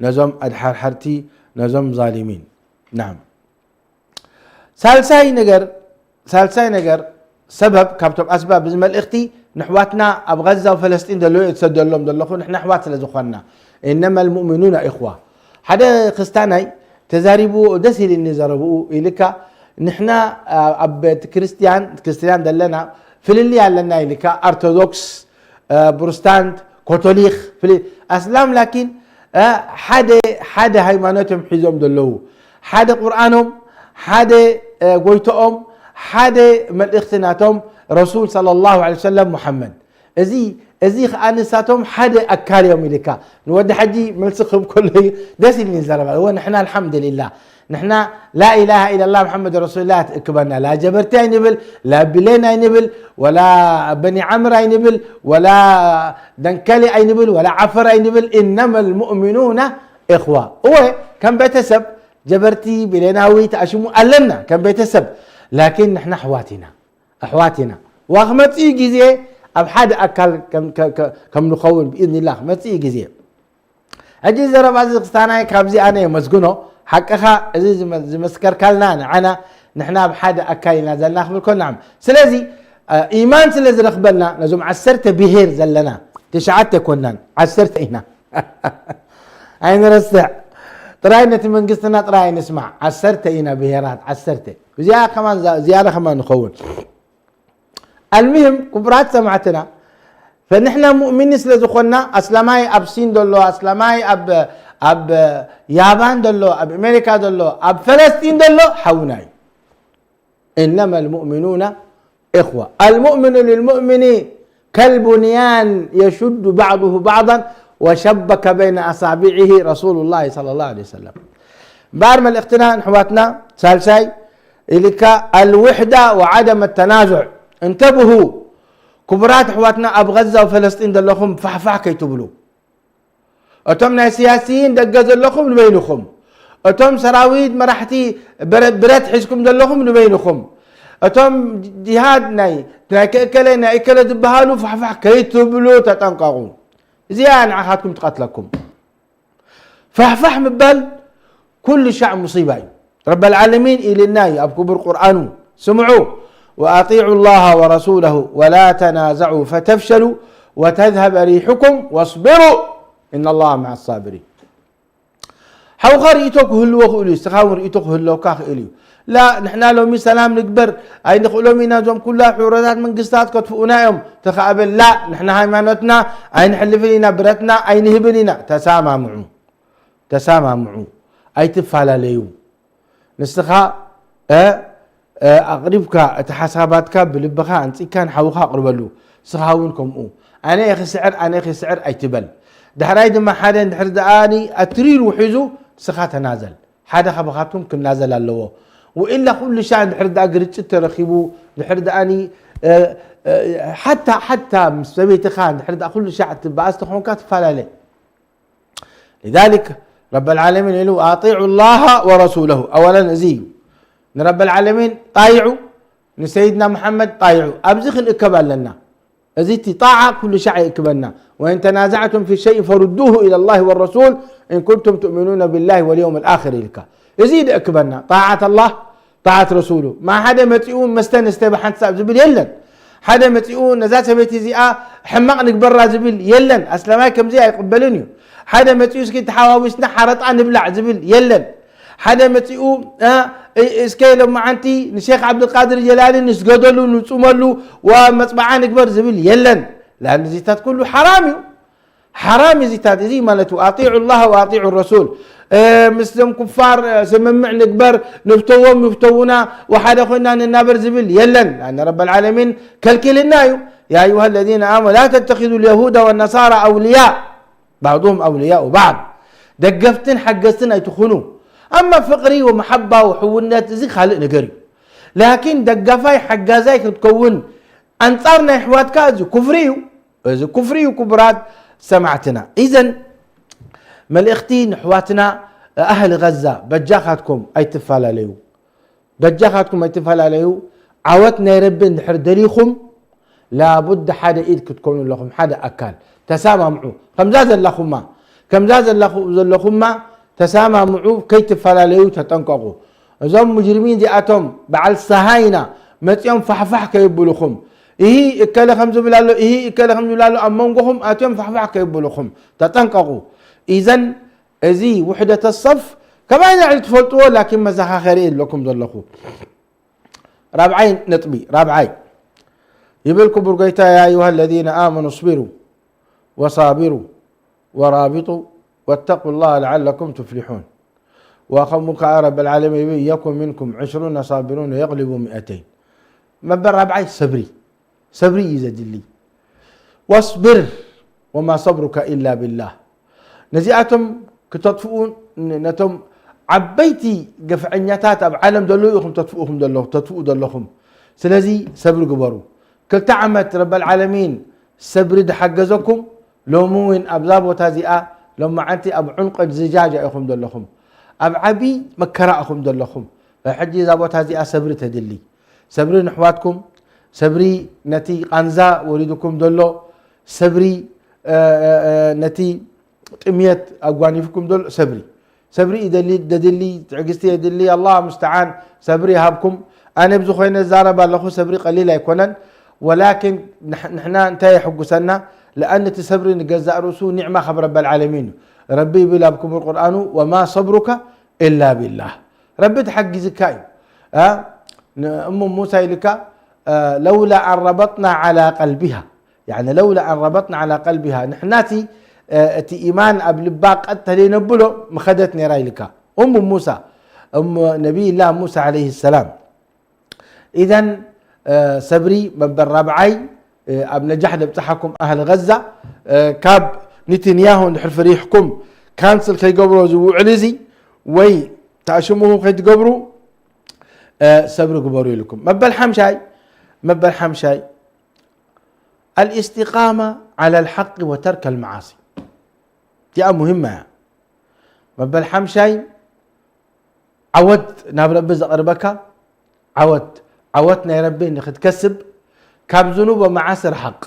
ነዞም ኣድሓርሓርቲ፣ ነዞም ዛሊሚን። ናም። ሳልሳይ ነገር፣ ሳልሳይ ነገር፣ ሰበብ ካብቶም ኣስባብ እዚ መልእኽቲ ንኣሕዋትና ኣብ ገዛ ወፈለስጢን ዘለዉ እየ ዝሰደሎም ዘለኹ፣ ንሕና ኣሕዋት ስለ ዝኾንና። إنما المؤمنون إخوة። ሓደ ክስታናይ ተዛሪብዎ ደስ ኢልኒ ዘረብኡ ኢልካ፣ ንሕና፣ ኣ-፣ ኣብ ቤተ ክርስትያን፣ ክርስትያን ዘለና ፍልልይ ኣለና ኢልካ፣ ኣርቶዶክስ፣ እ፣ ፕሮቴስታንት፣ ኮቶሊክ፣ ፍሊ-፣ ኣስላም ላኪን፣ እ፣ ሓደ፣ ሓደ ሃይማኖት እዮም ሒዞም ዘለዉ። ሓደ ቁርኣኖም፣ ሓደ፣ እ፣ ጎይቶኦም፣ ሓደ መልእኽቲ ናቶም ረሱል ሰለላሁ ዐለይሂ ወሰለም ሙሐመድ። እዚ፣ እዚ ኸኣ ንሳቶም ሓደ ኣካል እዮም ኢልካ። ንወዲ ሓጂ መልሲ ክህብ ከሎ እዩ ደስ ኢልኒ ዘረባ። እወ፣ ንሕና ኣልሓምዱሊላህ። ንሕና ላኢላሃ ኢለላህ መሓመድ ረሱሉላህ ትእክበና። ላ ጀበርቲ ኣይንብል፣ ላ ብሌን ኣይንብል፣ ወላ በኒ ዓምር ኣይንብል፣ ወላ ደንከሊ ኣይንብል፣ ወላ ዓፈር ኣይንብል። ኢነመል ሙእሚኑና እኽዋ። እወ፣ ከም ቤተሰብ ጀበርቲ፣ ብሌናዊ፣ ተኣሽሙ ኣለና ከም ቤተሰብ። ላኪን ንሕና ኣሕዋት ኢና። ኣሕዋት ኢና። ዋ ክመጽእ እዩ ግዜ፣ ኣብ ሓደ ኣካል ከም ንኸውን ብኢዝኒላህ ክመፅእ እዩ ግዜ። ሕጂ ዘረባ እዚ ክስታናይ ካብዚ ኣነ የመስግኖ። ሓቅኻ እዚ ዝመስከርካልና ንዓና ንሕና ኣብ ሓደ ኣካል ኢና ዘለና ክብል ኮና። ስለዚ ኢማን ስለ ዝረኽበልና ነዞም ዓሰርተ ብሄር ዘለና ትሽዓተ ኮናን ዓሰርተ ኢና። ኣይንረስዕ ጥራይ ነቲ መንግስትና ጥራይ ኣይንስማዕ። ዓሰርተ ኢና ብሄራት ዓሰርተ። እዚኣ ከማን ዝያዳ ከማን ንኸውን። ኣልሙሂም ክቡራት ሰማዕትና ፈንሕና ሙእሚኒ ስለ ዝኾንና ኣስላማይ ኣብ ሲን ዘሎ ኣስላማይ ኣብ ያባን ዘሎ ኣብ ኣሜሪካ ዘሎ ኣብ ፈለስጢን ዘሎ ሓውና እዩ። إنما المؤمنون إخوة المؤمن للمؤمن كالبنيان يشد بعضه بعضا وشبك بين أصابعه رسول الله صلى الله عليه وسلم. እምበኣር መልእኽትና ንሕዋትና ሳልሳይ ኢልካ الوحدة وعدم التنازع። እንተብሁ ክቡራት ኣሕዋትና ኣብ غزة وفلسطين ዘለኹም ፋሕፋሕ ከይትብሉ። እቶም ናይ ስያሲይን ደገ ዘለኹም ንበይንኹም፣ እቶም ሰራዊት መራሕቲ ብረት ሒዝኩም ዘለኹም ንበይንኹም፣ እቶም ጅሃድ ናይ ናይ ከእከለ ናይ እከለ ዝበሃሉ ፋሕፋሕ ከይትብሉ ተጠንቀቑ። እዚኣ ንዓኻትኩም ትቐትለኩም። ፋሕፋሕ ምባል ኩሉ ሻዕ ሙሲባ እዩ። ረበል ዓለሚን ኢልና እዩ ኣብ ክቡር ቁርኣኑ ስምዑ وأطيعوا الله ورسوله ولا تنازعوا فتفشلوا وتذهب ريحكم واصبروا إن الله مع الصابرين. ሓውኻ ርእቶ ክህልዎ ክእሉ እዩ፣ እስኻ እውን ርእቶ ክህለወካ ክእል እዩ። ላ ንሕና ሎሚ ሰላም ንግበር ኣይንኽእሎም ኢና፣ እዞም ኩላ ሕቡራታት መንግስታት ከጥፍኡና እዮም ተኸኣበል። ላ ንሕና ሃይማኖትና ኣይንሕልፍን ኢና፣ ብረትና ኣይንህብን ኢና። ተሳማምዑ። ተሳማምዑ፣ ኣይትፈላለዩ። ንስኻ ኣቕሪብካ እቲ ሓሳባትካ ብልብኻ ኣንጺካ ንሓውኻ ኣቕርበሉ። ንስኻ እውን ከምኡ ኣነ እየ ክስዕር ኣነ እየ ክስዕር ኣይትበል። ዳሕራይ ድማ ሓደ እንድሕር ደኣ ኣትሪሩ ሒዙ ንስኻ ተናዘል። ሓደ ካባኻትኩም ክናዘል ኣለዎ። ወኢላ ኩሉ ሻዕ እንድሕር ደኣ ግርጭት ተረኺቡ ድሕር ደኣ ሓታ ሓታ ምስ ሰበይትኻ እንድሕር ደኣ ኩሉ ሻዕ ትበኣስ ተኾንካ ትፈላለ። لذلك ረበል ዓለሚን ኢሉ وأطيعوا الله ورسوله ኣወለን እዚ እዩ። ንረበል ዓለሚን ጣይዑ፣ ንሰይድና መሓመድ ጣይዑ። ኣብዚ ክንእከብ ኣለና። እዚ እቲ ጣዓ ኩሉ ሻዕ የእክበና። وإن تنازعتم في شيء فردوه إلى الله والرسول إن كنتم تؤمنون بالله واليوم الآخر ኢልካ እዚ ደእክበና። ጣዓት ኣላህ ጣዓት ረሱሉ። ማ ሓደ መፂኡ መስተ ንስተ ብሓንቲ ሳብ ዝብል የለን። ሓደ መፂኡ ነዛ ሰበይቲ እዚኣ ሕማቕ ንግበራ ዝብል የለን። ኣስላማይ ከምዚ ኣይቕበልን እዩ። ሓደ መፂኡ እስኪ ተሓዋዊስና ሓረጣ ንብላዕ ዝብል የለን። ሓደ መፂኡ እስከ ሎማዓንቲ ንሼክ ዓብድልቃድር ጀላሊ ንስገደሉ ንፁመሉ ወመፅበዓ ንግበር ዝብል የለን። ላን እዚታት ኩሉ ሓራም እዩ። ሓራም እዚታት እዚ ማለት ኣጢዑ ላህ ወኣጢዑ ረሱል። ምስዞም ኩፋር ስምምዕ ንግበር፣ ንፍተዎም ይፍተውና፣ ወሓደ ኮይና ንናበር ዝብል የለን። ኣነ ረብ ልዓለሚን ከልኪልና እዩ። ያ ኣዩሃ ለዚነ ኣመኑ ላ ተተኪዙ ልየሁዳ ወነሳራ ኣውልያ ባዕضሁም ኣውልያኡ ባዕድ። ደገፍትን ሓገዝትን ኣይትኹኑ። ኣማ ፍቕሪ ወመሓባ ወሕውነት እዚ ካልእ ነገር እዩ። ላኪን ደጋፋይ ሓጋዛይ ክትከውን ኣንጻር ናይ ኣሕዋትካ እዚ ኩፍሪ እዩ። እዚ ኩፍሪ እዩ ክቡራት ሰማዕትና። ኢዘን መልእኽቲ ንኣሕዋትና ኣህሊ ገዛ በጃኻትኩም ኣይትፈላለዩ። በጃኻትኩም ኣይትፈላለዩ። ዓወት ናይ ረቢ እንድሕር ደሊኹም ላቡድ ሓደ ኢድ ክትኮኑ ኣለኹም ሓደ ኣካል። ተሳማምዑ። ከምዛ ዘላኹማ ከምዛ ዘለኹማ ተሳማምዑ ከይትፈላለዩ ተጠንቀቑ። እዞም ሙጅርሚን እዚኣቶም በዓል ሰሃይና መፂኦም ፋሕፋሕ ከይብሉኹም። እሂ እከለ ከም ዝብል ኣሎ እሂ እከለ ከም ዝብል ኣሎ ኣብ መንጎኹም ኣትዮም ፋሕፋሕ ከይብሉኹም ተጠንቀቑ። ኢዘን እዚ ውሕደተ ሰፍ ከማይ ንዕሊ ትፈልጥዎ ላኪን መዘኻኸሪ ኣለኩም ዘለኹ። ራብዓይ ነጥቢ ራብዓይ ይብል ክቡር ጎይታ ያ ኣዩሃ ለዚነ ኣመኑ እስቢሩ ወሳቢሩ ወራቢጡ ወተቁ ላህ ለዓለኩም ትፍሊሑን። ወከምኡ ከዓ ረብ ልዓለሚን ይብል የኩን ሚንኩም ዕሽሩነ ሳቢሩን ወየቅሊቡ ሚእተይን። መበል ራብዓይ ሰብሪ ሰብሪ እዩ ዘድሊ። ወስብር ወማ ሰብሩካ ኢላ ቢላህ። ነዚኣቶም ክተጥፍኡ ነቶም ዓበይቲ ገፍዐኛታት ኣብ ዓለም ዘለዉ ኢኹም ተጥፍኡኹም ተጥፍኡ ዘለኹም። ስለዚ ሰብሪ ግበሩ። ክልተ ዓመት ረበል ዓለሚን ሰብሪ ድሓገዘኩም ሎሚ እውን ኣብዛ ቦታ እዚኣ ሎማዓንቲ ኣብ ዑንቂ ዝጃጃ ኢኹም ዘለኹም። ኣብ ዓብዪ መከራ ኢኹም ዘለኹም። ሕጂ እዛ ቦታ እዚኣ ሰብሪ ተድሊ። ሰብሪ ንሕዋትኩም ሰብሪ ነቲ ቃንዛ ወሪድኩም ዘሎ፣ ሰብሪ፣ እ፣ እ፣ እ፣ ነቲ ጥምየት ኣጓኒፍኩም ዘሎ ሰብሪ። ሰብሪ ይደሊ፣ ደድሊ፣ ትዕግስቲ የድሊ። ኣላህ ሙስተዓን፣ ሰብሪ ይሃብኩም። ኣነ ብዝኾይነ ዝዛረብ ኣለኹ፣ ሰብሪ ቀሊል ኣይኮነን። ወላኪን ንሕ-፣ ንሕና እንታይ የሕጉሰና? ለኣን እቲ ሰብሪ ንገዛእ ርእሱ ኒዕማ ካብ ረበል ዓለሚን እዩ። ረቢ ይብል ኣብ ክቡር ቁርኣኑ፣ "ወማ ሰብሩካ ኢላ ቢላህ።" ረቢ ተሓጊዝካ እዩ። እ? ንእሙ ሙሳ ኢልካ፣ እ፣ "ለውላ ኣን ረበጥና ዓላ ቀልቢሃ።" ያኒ፣ "ለውላ ኣን ረበጥና ዓላ ቀልቢሃ።" ንሕናሲ፣ እ፣ እቲ ኢማን ኣብ ልባ ቀጥ ተደይነብሎ ምኸደት ነይራ ኢልካ። እሙ ሙሳ፣ እሞ ነቢይላ ሙሳ ዓለይሂ ሰላም። ኢዘን፣ እ፣ ሰብሪ መበል ራብዓይ፣ እ፣ ኣብ ነጃሕ ደብጽሓኩም ኣህሊ ገዛ፣ እ፣ ካብ ኒትንያሁ እንድሕር ፍሪሕኩም ካንስል ከይገብሮ እዚ ውዕል እዚ ወይ ተኣሽምኹም ከይትገብሩ፣ እ፣ ሰብሪ ግበሩ ኢልኩም። መበል ሓምሻይ፣ መበል ሓምሻይ፣ ኣልእስቲቃማ ዓላ ልሓቂ ወተርከ ልመዓሲ። እዚኣ ሙሂማ እያ። መበል ሓምሻይ፣ ዓወት ናብ ረቢ ዘቕርበካ፣ ዓወት፣ ዓወት ናይ ረቢ ንኽትከስብ፣ ካብ ዝኑብ ወመዓሲ ርሓቕ።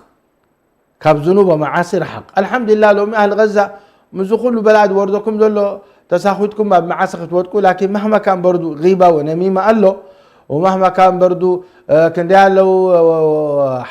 ካብ ዝኑብ ወመዓሲ ርሓቕ። ኣልሓምዱሊላህ፣ ሎሚ ኣህሊ ገዛ፣ ምስዚ ኩሉ በላእ ዝወርደኩም ዘሎ፣ ተሳኺትኩም ኣብ መዓሲ ክትወድቁ፣ ላኪን ማህማ ካን በርዱ፣ ጊባ ወነሚማ ኣሎ፣ ወማህማ ካን በርዱ፣ እ፣ ክንደይ ኣለዉ፣ እ፣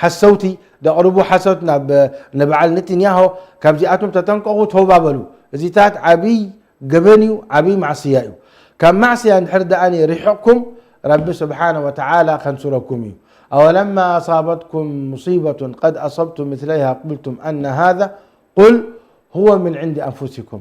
ሓሰውቲ፣ ደቕርቡ ሓሶት ናብ፣ እ፣ ንበዓል ኔትንያሆ፣ ካብዚኣቶም ተጠንቀቑ፣ ተውባ በሉ። እዚታት ዓብይ ገበን እዩ፣ ዓብይ ማዕስያ እዩ። ካብ ማዕስያ እንድሕር ደኣኒ ርሒቕኩም፣ ረቢ ስብሓነ ወተዓላ ከንስረኩም እዩ። أولما أصابتكم مصيبة قد أصبتم مثليها قلتم أن هذا قل هو من عند أنفسكم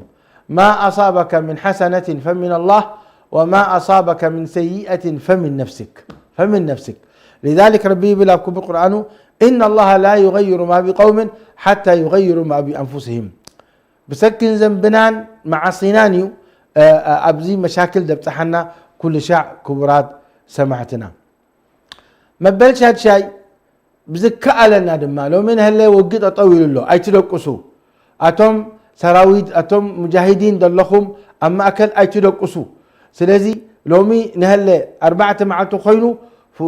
ما أصابك من حسنة فمن الله وما أصابك من سيئة فمن نفسك، فمن نفسك. لذلك ረቢ ይብል ኣብ ክቡር ቁርኣኑ፣ إن الله لا يغير ما بقوم حتى يغيروا ما بأنفسهم። ብሰክን ዘንብናን መዓሲናን እዩ፣ እ፣ እ፣ ኣብዚ መሻክል ደብጽሓና ኩሉ ሻዕ ክቡራት ሰማዕትና። መበል ሻድሻይ፣ ብዝከኣለና ድማ፣ ሎሚ ንሀለ ውግእ ጠጠው ኢሉ ኣሎ፣ ኣይትደቅሱ። ኣቶም ሰራዊት፣ ኣቶም ሙጃሂዲን ዘለኹም ኣብ ማእከል ኣይትደቅሱ። ስለዚ ሎሚ ንሀለ ኣርባዕተ መዓልቲ ኮይኑ፣ ፍ-፣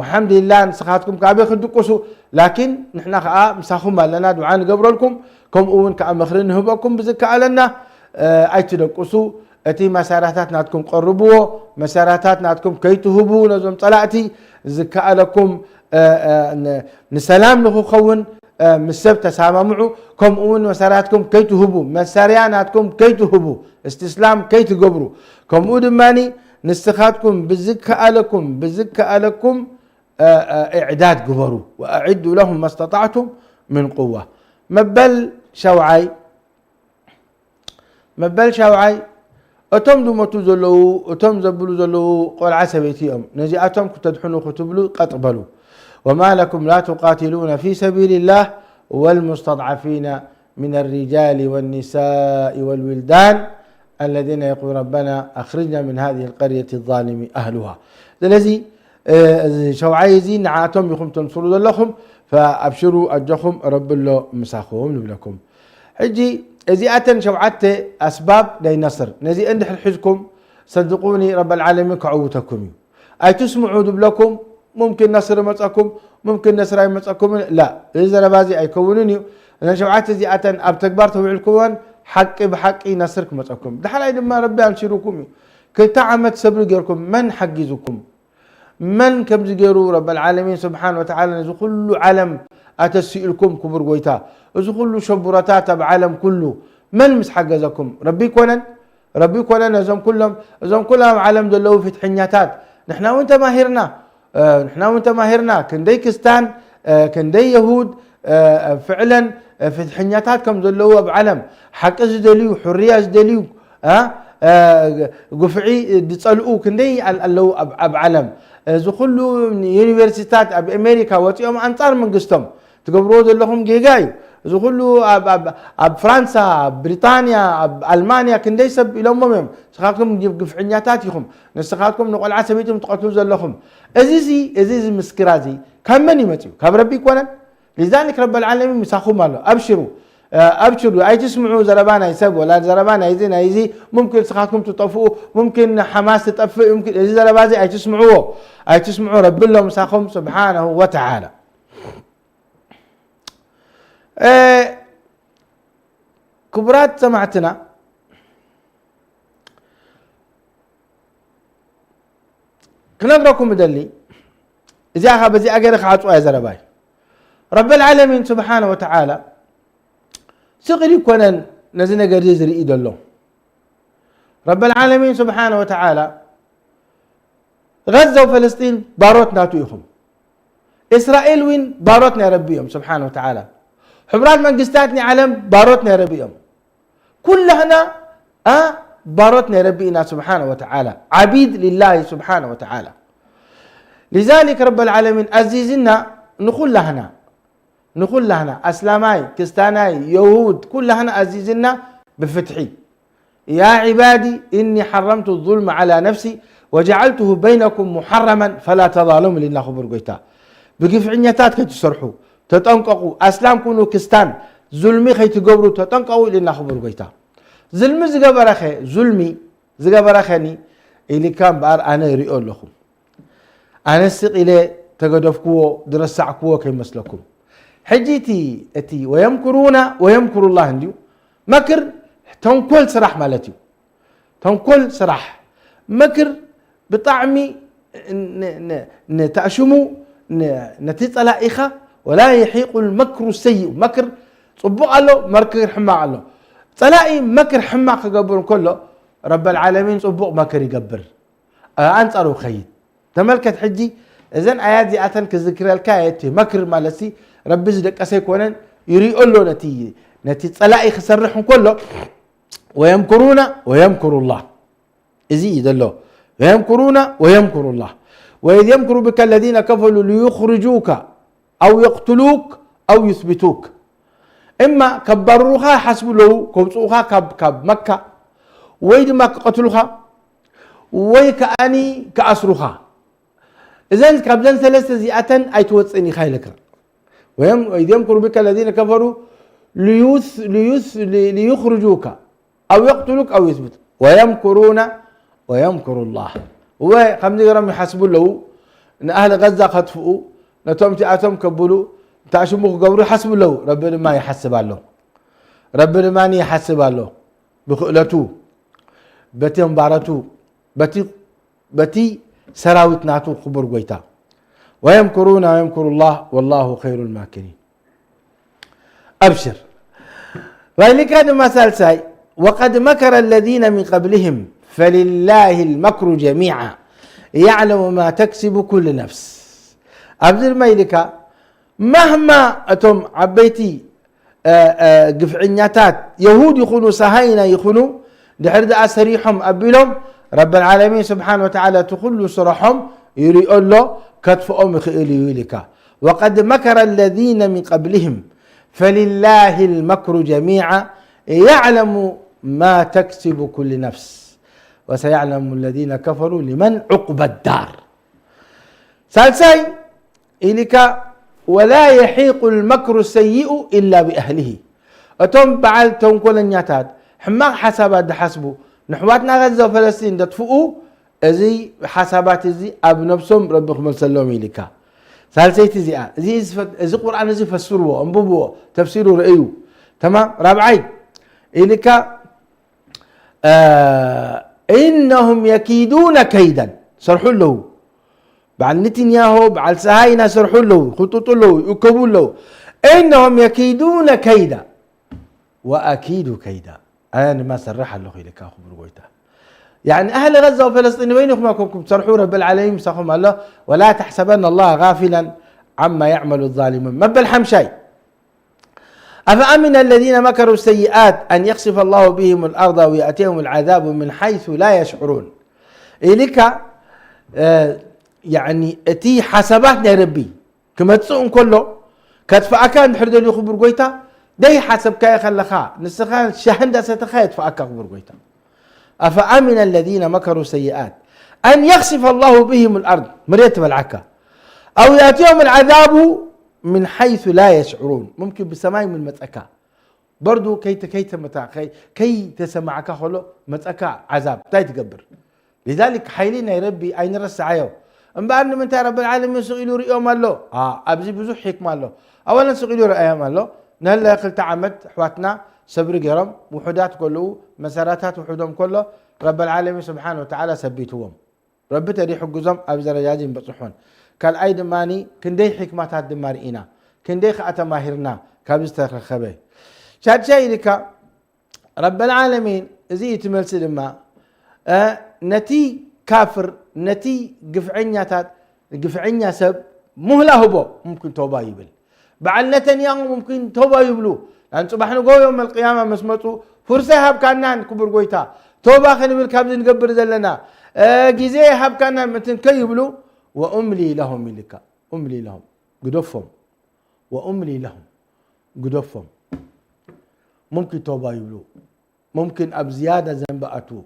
ሓምድላ ንስኻትኩም ካበይ ክትድቅሱ፣ ላኪን ንሕና ከኣ ምሳኹም ኣለና፣ ዱዓ ንገብረልኩም፣ ከምኡ እውን ከኣ ምኽሪ ንህበኩም ብዝከኣለና፣ እ፣ ኣይትደቅሱ። እቲ መሳርያታት ናትኩም ቀርብዎ፣ መሳርያታት ናትኩም ከይትህቡ ነዞም ጸላእቲ ዝከኣለኩም፣ እ፣ እ፣ ን-፣ ንሰላም ንኽኸውን፣ እ፣ ምስ ሰብ ተሰማምዑ፣ ከምኡ እውን መሳርያትኩም ከይትህቡ፣ መሳርያ ናትኩም ከይትህቡ፣ እስትስላም ከይትገብሩ፣ ከምኡ ድማኒ ንስኻትኩም ብዝከኣለኩም፣ ብዝከኣለኩም፣ እ፣ እ፣ ኢዕዳድ ግበሩ። وأعدوا لهم ما استطعتم من قوة። መበል ሸውዓይ፣ መበል ሸውዓይ፣ እቶም ዝሞቱ ዘለዉ፣ እቶም ዘብሉ ዘለዉ ቆልዓ ሰበይቲ እዮም። ነዚኣቶም ክተድሕኑ ክትብሉ ቀጥ በሉ። وما لكم لا تقاتلون في سبيل الله والمستضعفين من الرجال والنساء والولدان الذين يقولون ربنا أخرجنا من هذه القرية الظالم أهلها. ስለዚ፣ እ፣ እዚ ሸውዓይ እዚ ንዓቶም ኢኹም ተንስሩ ዘለኹም፣ ፈኣብሽሩ፣ ኣጆኹም፣ ረቢ ኣሎ ምሳኹም ንብለኩም። ሕጂ እዚኣተን ሸውዓተ ኣስባብ ናይ ነስር፣ ነዚ እንድሕር ሒዝኩም፣ ሰድቁኒ፣ ረበል ዓለሚን ከዕውተኩም እዩ። ኣይትስምዑ ዝብለኩም፣ ሙምኪን ነስር ይመጸኩም፣ ሙምኪን ነስር ኣይመጸኩምን። ላ፣ እዚ ዘረባ እዚ ኣይከውንን እዩ። እዘን ሸውዓተ እዚኣተን ኣብ ተግባር ተውዒልኩወን፣ ሓቂ ብሓቂ ነስር ክመጸኩም። ዳሕራይ ድማ ረቢ ኣንሲሩኩም እዩ። ክልተ ዓመት ሰብሪ ጌርኩም፣ መን ሓጊዙኩም? መን ከምዚ ገይሩ ረበል ዓለሚን ስብሓን ወተዓላ ነዚ ኩሉ ዓለም ኣተሲእልኩም? ክቡር ጎይታ፣ እዚ ኩሉ ሸቡረታት ኣብ ዓለም ኩሉ መን ምስ ሓገዘኩም? ረቢ ይኮነን? ረቢ ይኮነን? ነዞም ኩሎም፣ እዞም ኩሎም ኣብ ዓለም ዘለዉ ፍትሐኛታት፣ ንሕና እውን ተማሂርና፣ እ፣ ንሕና እውን ተማሂርና። ክንደይ ክስታን፣ እ፣ ክንደይ የሁድ፣ እ፣ ፍዕለን፣ እ፣ ፍትሐኛታት ከም ዘለዉ ኣብ ዓለም፣ ሓቂ ዝደልዩ፣ ሕርያ ዝደልዩ፣ እ፣ እ፣ ግፍዒ ዝጸልኡ ክንደይ ኣል-፣ ኣለዉ ኣብ፣ ኣብ ዓለም። እዚ ኩሉ ዩኒቨርሲታት ኣብ ኣሜሪካ ወጺኦም ኣንጻር መንግስቶም ትገብርዎ ዘለኹም ጌጋ እዩ። እዚ ኩሉ ኣብ፣ ኣብ፣ ኣብ ፍራንሳ፣ ኣብ ብሪጣንያ፣ ኣብ ኣልማንያ ክንደይ ሰብ ኢሎሞም እዮም፣ ንስኻትኩም ግፍ-፣ ግፍዕኛታት ኢኹም፣ ንስኻትኩም ንቆልዓ ሰበይትም ትቐትሉ ዘለኹም። እዚ ሲ፣ እዚ፣ እዚ ምስክራ እዚ ካብ መን እዩ መጺኡ? ካብ ረቢ ይኮነን? ሊዛሊክ ረበል ዓለሚን ምሳኹም ኣሎ። ኣብሽሩ። ኣብሽሩ ኣይትስምዑ ዘረባ ናይ ሰብ ወላ ዘረባ ናይዚ ናይዚ። ሙምኪን ንስኻትኩም ትጠፍኡ፣ ሙምኪን ሓማስ ትጠፍእ፣ ሙምኪን እዚ ዘረባ እዚ ኣይትስምዕዎ። ኣይትስምዑ፣ ረቢ ኣሎ ምሳኹም ስብሓነሁ ወተዓላ። ክቡራት ሰማዕትና፣ ክነግረኩም እደሊ፣ እዚኣ ኸ በዚኣ ገይረ ክዓፅዋ እየ ዘረባይ። ረበል ዓለሚን ስብሓነ ወተዓላ ስቕ ኢሉ ይኮነን ነዚ ነገር እዚ ዝርኢ ዘሎ። ረበል ዓለሚን ስብሓነ ወተዓላ፣ ገዛ ወፈለስጢን ባሮት ናቱ ኢኹም። እስራኤል እውን ባሮት ናይ ረቢ እዮም ስብሓነ ወተዓላ። ሕቡራት መንግስታት ናይ ዓለም ባሮት ናይ ረቢ እዮም። ኩላህና ኣ ባሮት ናይ ረቢ ኢና ስብሓነ ወተዓላ፣ ዓቢድ ሊላሂ ስብሓነ ወተዓላ። ሊዛሊክ ረበል ዓለሚን ኣዚዝና ንኹላህና ንኹላህና ኣስላማይ፣ ክስታናይ፣ የሁድ ኩላህና ኣዚዝና ብፍትሒ። ያ ዒባዲ እኒ ሓረምቱ ዙልመ ዓላ ነፍሲ ወጀዓልቱሁ በይነኩም ሙሓረመን ፈላ ተዛለሙ ኢልና ክቡር ጎይታ። ብግፍዕኛታት ከይትሰርሑ ተጠንቀቑ። ኣስላም ኩኑ ክስታን ዙልሚ ከይትገብሩ ተጠንቀቑ ኢልና ክቡር ጎይታ። ዝልሚ ዝገበረኸ ዙልሚ ዝገበረኸኒ ኢልካ እምበኣር ኣነ ይሪኦ ኣለኹ። ኣነ ስቕ ኢለ ተገደፍክዎ ዝረሳዕክዎ ከይመስለኩም። ሕጂ እቲ እቲ ወየምክሩና ወየምክሩላህ እንድዩ። መክር ተንኮል ስራሕ ማለት እዩ። ተንኮል ስራሕ። መክር ብጣዕሚ ን- ን- ንተእሽሙ ን- ነቲ ጸላኢኻ ወላ የሒቁ ልመክሩ ሰይኡ። መክር ጽቡቕ ኣሎ፣ መክር ሕማቕ ኣሎ። ጸላኢ መክር ሕማቕ ክገብር እንከሎ ረበል ዓለሚን ጽቡቕ መክር ይገብር። ኣንጻሩ ክኸይድ። ተመልከት ሕጂ እዘን ኣያት እዚኣተን ክዝክረልካ እየ። እቲ መክር ማለት ሲ ረቢ ዝደቀሰ ኣይኮነን፣ ይሪኦ ኣሎ ነቲ ነቲ ጸላኢ ክሰርሕ እንከሎ ወየምክሩና ወየምክሩ ላህ። እዚ እዩ ዘሎ። ወየምክሩና ወየምክሩ ላህ። ወኢዝ የምክሩ ብከ ለዚነ ከፈሩ ሊዩኽርጁከ ኣው የቕትሉክ ኣው ዩስቢቱክ። እማ ከባርሩኻ ይሓስቡ ኣለዉ፣ ከውፅኡኻ ካብ ካብ መካ፣ ወይ ድማ ክቐትሉኻ፣ ወይ ከኣኒ ክኣስሩኻ። እዘን ካብዘን ሰለስተ እዚኣተን ኣይትወፅእን ኢኻ ኢለካ። ወይም ወኢዝ የምክሩ ብከ ለዚነ ከፈሩ ሊዩስ- ሊዩስ- ሊ- ሊዩኽርጁካ ኣው የቕትሉክ ኣው ዩስቢት ወየምክሩና ወየምክሩ ላህ። እወ ከምዚ ገይሮም ይሓስቡ ኣለዉ። ንኣህሊ ገዛ ከጥፍኡ፣ ነቶም እቲኣቶም ከብሉ፣ እንተኣሽሙ ክገብሩ ይሓስቡ ኣለዉ። ረቢ ድማ ይሓስብ ኣሎ። ረቢ ድማ ይሓስብ ኣሎ። ብክእለቱ፣ በቲ ኣንባረቱ፣ በቲ በቲ ሰራዊት ናቱ ክቡር ጎይታ። ወየምክሩና ወየምክሩ ላህ ወላሁ ኸይሩ ልማኪሪን። ኣብሽር። ባይልካ ድማ ሳልሳይ፣ ወቀድ መከረ ለዚነ ሚን ቀብልህም ፈሊላሂ ልመክሩ ጀሚዓ ያዕለሙ ማ ተክሲቡ ኩሉ ነፍስ። ኣብዚ ድማ ኢልካ ማህማ እቶም ዓበይቲ ግፍዕኛታት የሁድ ይኹኑ ሰሃይና ይኹኑ ድሕሪ ደኣ ሰሪሖም ኣቢሎም ረብ ልዓለሚን ስብሓን ወተዓላ እቲ ኩሉ ስረሖም ይሪኦ ኣሎ፣ ከጥፍኦም ይኽእል እዩ ኢልካ። ወቀድ መከረ ለዚነ ሚን ቀብልህም ፈሊላሂ ልመክሩ ጀሚዓ ያዕለሙ ማ ተክሲቡ ኩሉ ነፍስ ወሰያዕለሙ ለዚነ ከፈሩ ሊመን ዑቅበ ዳር። ሳልሳይ ኢልካ ወላ የሒቁ ልመክሩ ሰይኡ ኢላ ብኣህሊሂ። እቶም በዓል ተንኮለኛታት ሕማቕ ሓሳባት ዝሓስቡ ንሕዋትና ገዛ ፈለስጢን ዘጥፍኡ እዚ ሓሳባት እዚ ኣብ ነብሶም ረቢ ክመልሰሎም ኢልካ። ሳልሰይቲ እዚኣ እዚ እዚ ቁርኣን እዚ ፈስርዎ፣ ኣንብብዎ፣ ተፍሲሩ ርእዩ። ተማም። ራብዓይ ኢልካ እነሁም የኪዱነ ከይደን ሰርሑ ኣለዉ። በዓል ኔትንያሆ በዓል ሰሃይና ሰርሑ ኣለዉ፣ ይኹጥጡ ኣለዉ፣ ይእከቡ ኣለዉ። እነሁም የኪዱነ ከይዳ ወኣኪዱ ከይዳ። ኣነ ድማ ሰርሕ ኣለኹ ኢልካ ክቡር ጎይታ። ያኒ ኣህሊ ገዛ ወፈለስጢን በይንኹም ኣይኮንኩም ትሰርሑ፣ ረብል ዓለሚን ምሳኹም ኣሎ። ወላ ተሕሰበና ኣላህ ጋፊላን ዓማ ያዕመሉ ዛሊሙን። መበል ሓምሻይ أفأمن الذين مكروا السيئات أن يخسف الله بهم الأرض أو يأتيهم العذاب من حيث لا يشعرون. ኢልካ ያኒ እቲ ሓሳባት ናይ ረቢ ክመጽእ እንከሎ ከጥፍኣካ እንድሕር ደልዩ ክቡር ጎይታ ደይ ሓሰብካዮ ከለኻ ንስኻ ሻሂ እንዳሰተኻ የጥፍኣካ ክቡር ጎይታ። أفأمن الذين مكروا السيئات أن يخسف الله بهم الأرض መሬት ትበልዓካ أو يأتيهم العذاب من حيث لا يشعرون ሙምኪን ብሰማይ ምን መጸካ በርዱ ከይተ- ከይተመታ- ከይ- ከይተሰማዕካ ከሎ መፀካ ዓዛብ እንታይ ትገብር? ሊዛሊክ ሓይሊ ናይ ረቢ ኣይንረስዓዮ። እምበኣር ንምንታይ ረብል ዓለሚን ስቕ ኢሉ ርእዮም ኣሎ? ኣ፣ ኣብዚ ብዙሕ ሒክማ ኣሎ። ኣወለን ስቕ ኢሉ ረኣዮም ኣሎ። ንህለ ክልተ ዓመት ኣሕዋትና ሰብሪ ገይሮም ውሑዳት ከለዉ መሰራታት ውሑዶም ከሎ ረብል ዓለሚን ስብሓን ወተዓላ ሰቢትዎም። ረቢ ተደይሕግዞም ኣብዚ ደረጃ እዚ ንበፅሖን። ካልኣይ ድማ ክንደይ ሕክማታት ድማ ርኢና፣ ክንደይ ከዓ ተማሂርና ካብ ዝተረኸበ። ሻድሻይ ኢልካ ረበል ዓለሚን እዚ እዩ እቲ መልሲ ድማ ነቲ ካፍር ነቲ ግፍዐኛታት ግፍዐኛ ሰብ ሙህላ ህቦ ሙምኪን ቶባ ይብል። በዓል ነተንያሁ ሙምኪን ቶባ ይብሉ። ላን ፅባሕ ንጎ ዮም ኣልቅያማ ምስ መፁ ፍርሳ ይሃብካናን ክቡር ጎይታ ቶባ ክንብል ካብዚ ንገብር ዘለና ግዜ ይሃብካናን ምእንትን ከይብሉ ወኡምሊ ለሁም ኢልካ ኡምሊ ለሁም ግደፎም ወኡምሊ ለሁም ግደፎም ሙምኪን ቶባ ይብሉ ሙምኪን ኣብ ዝያዳ ዘንቢ ኣትዉ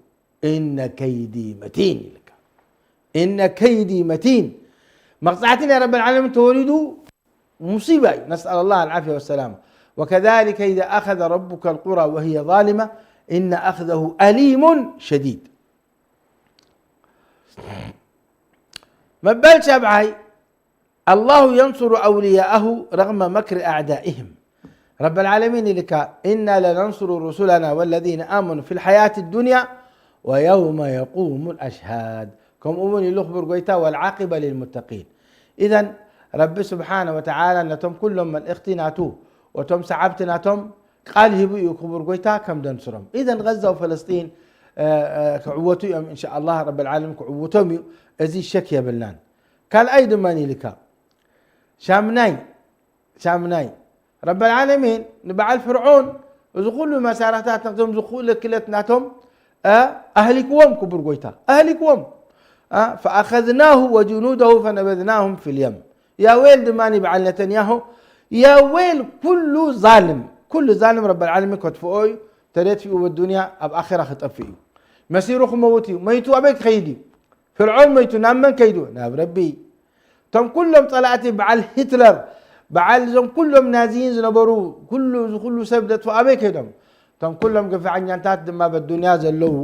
እነ ከይዲ መቲን ኢልካ እነ ከይዲ መቲን መቕፃዕቲ ናይ ረብ ዓለሚን ተወሪዱ ሙሲባ እዩ ነስኣል ላ ዓፍያ ወሰላማ وكذلك إذا أخذ ربك القرى وهي ظالمة إن أخذه أليم شديد መበል ሸብዓይ الله ينصر أولياءه رغم مكر أعدائهم رب العالمين لك إنا لننصر رسلنا والذين آمنوا في الحياة الدنيا ويوم يقوم الأشهاد ከምኡ እውን ኢሉ ክቡር ጎይታ والعاقبة للمتقين إذن ረቢ ስብሓነ ወተዓላ ነቶም ኩሎም መልእኽቲ ናቱ ወቶም ሰዓብቲ ናቶም ቃል ሂቡ እዩ ክቡር ጎይታ ከም ደንስሮም إذن غزة وفلسطين ክዕወቱ እዮም إن شاء الله ረብ العالمين ክዕውቶም እዩ እዚ ሸክ የብልናን ካልኣይ ድማ ኢልካ ሻምናይ ሻምናይ ረብ العالمين ንበዓል ፍርዖን እዚ ኩሉ መሳርሕታት ናቶም እዚ ኩሉ ክለት ናቶም ኣህሊክዎም ክቡር ጎይታ ኣህሊክዎም فأخذناه وجنوده فنبذناهم في اليم يا ويل ድማ በዓል ነተንያሁ يا ويل ኩሉ ዛልም ኩሉ ዛልም ረብ العالمين ከጥፍኦ እዩ ተደትፊኡ በዱንያ ኣብ ኣራ ክጠፍእ እዩ መሲሩ ክመውት እዩ መይቱ ኣበይ ክኸይድ እዩ ፍርዖን መይቱ ናብ መን ከይዱ ናብ ረቢ እቶም ኩሎም ፀላእቲ በዓል ሂትለር በዓል እዞም ኩሎም ናዚይን ዝነበሩ ኩሉ እዚ ኩሉ ሰብ ዘጥፉ ኣበይ ከይዶም እቶም ኩሎም ግፍዐኛታት ድማ በዱንያ ዘለዉ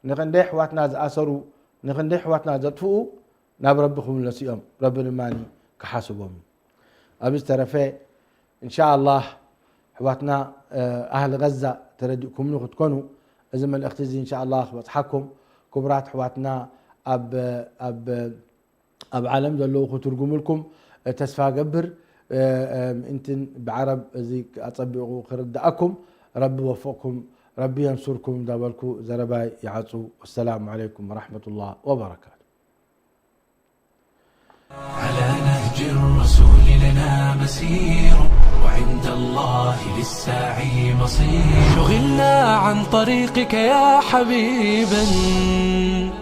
ንክንደይ ኣሕዋትና ዝኣሰሩ ንክንደይ ኣሕዋትና ዘጥፍኡ ናብ ረቢ ክምለሱ እዮም ረቢ ድማ ክሓስቦም እዩ ኣብ ዝተረፈ እንሻ ኣላህ ኣሕዋትና ኣህሊ ገዛ ተረዲእኩምኒ ክትኮኑ እዚ መልእኽቲ እዚ እንሻ ኣላህ ክበፅሓኩም ክቡራት ኣሕዋትና ኣብ ኣብ ኣብ ዓለም ዘለዉ ክትርጉምልኩም ተስፋ ገብር ምእንትን ብዓረብ እዚ ኣፀቢቑ ክርድኣኩም ረቢ ወፍቕኩም ረቢ የንሱርኩም እንዳበልኩ ዘረባይ ይዓፁ ወሰላሙ ዓለይኩም ወራሕመቱላህ ወበረካቱ على نهج الرسول لنا مسير وعند الله للسعي مصير شغلنا عن طريقك يا حبيبا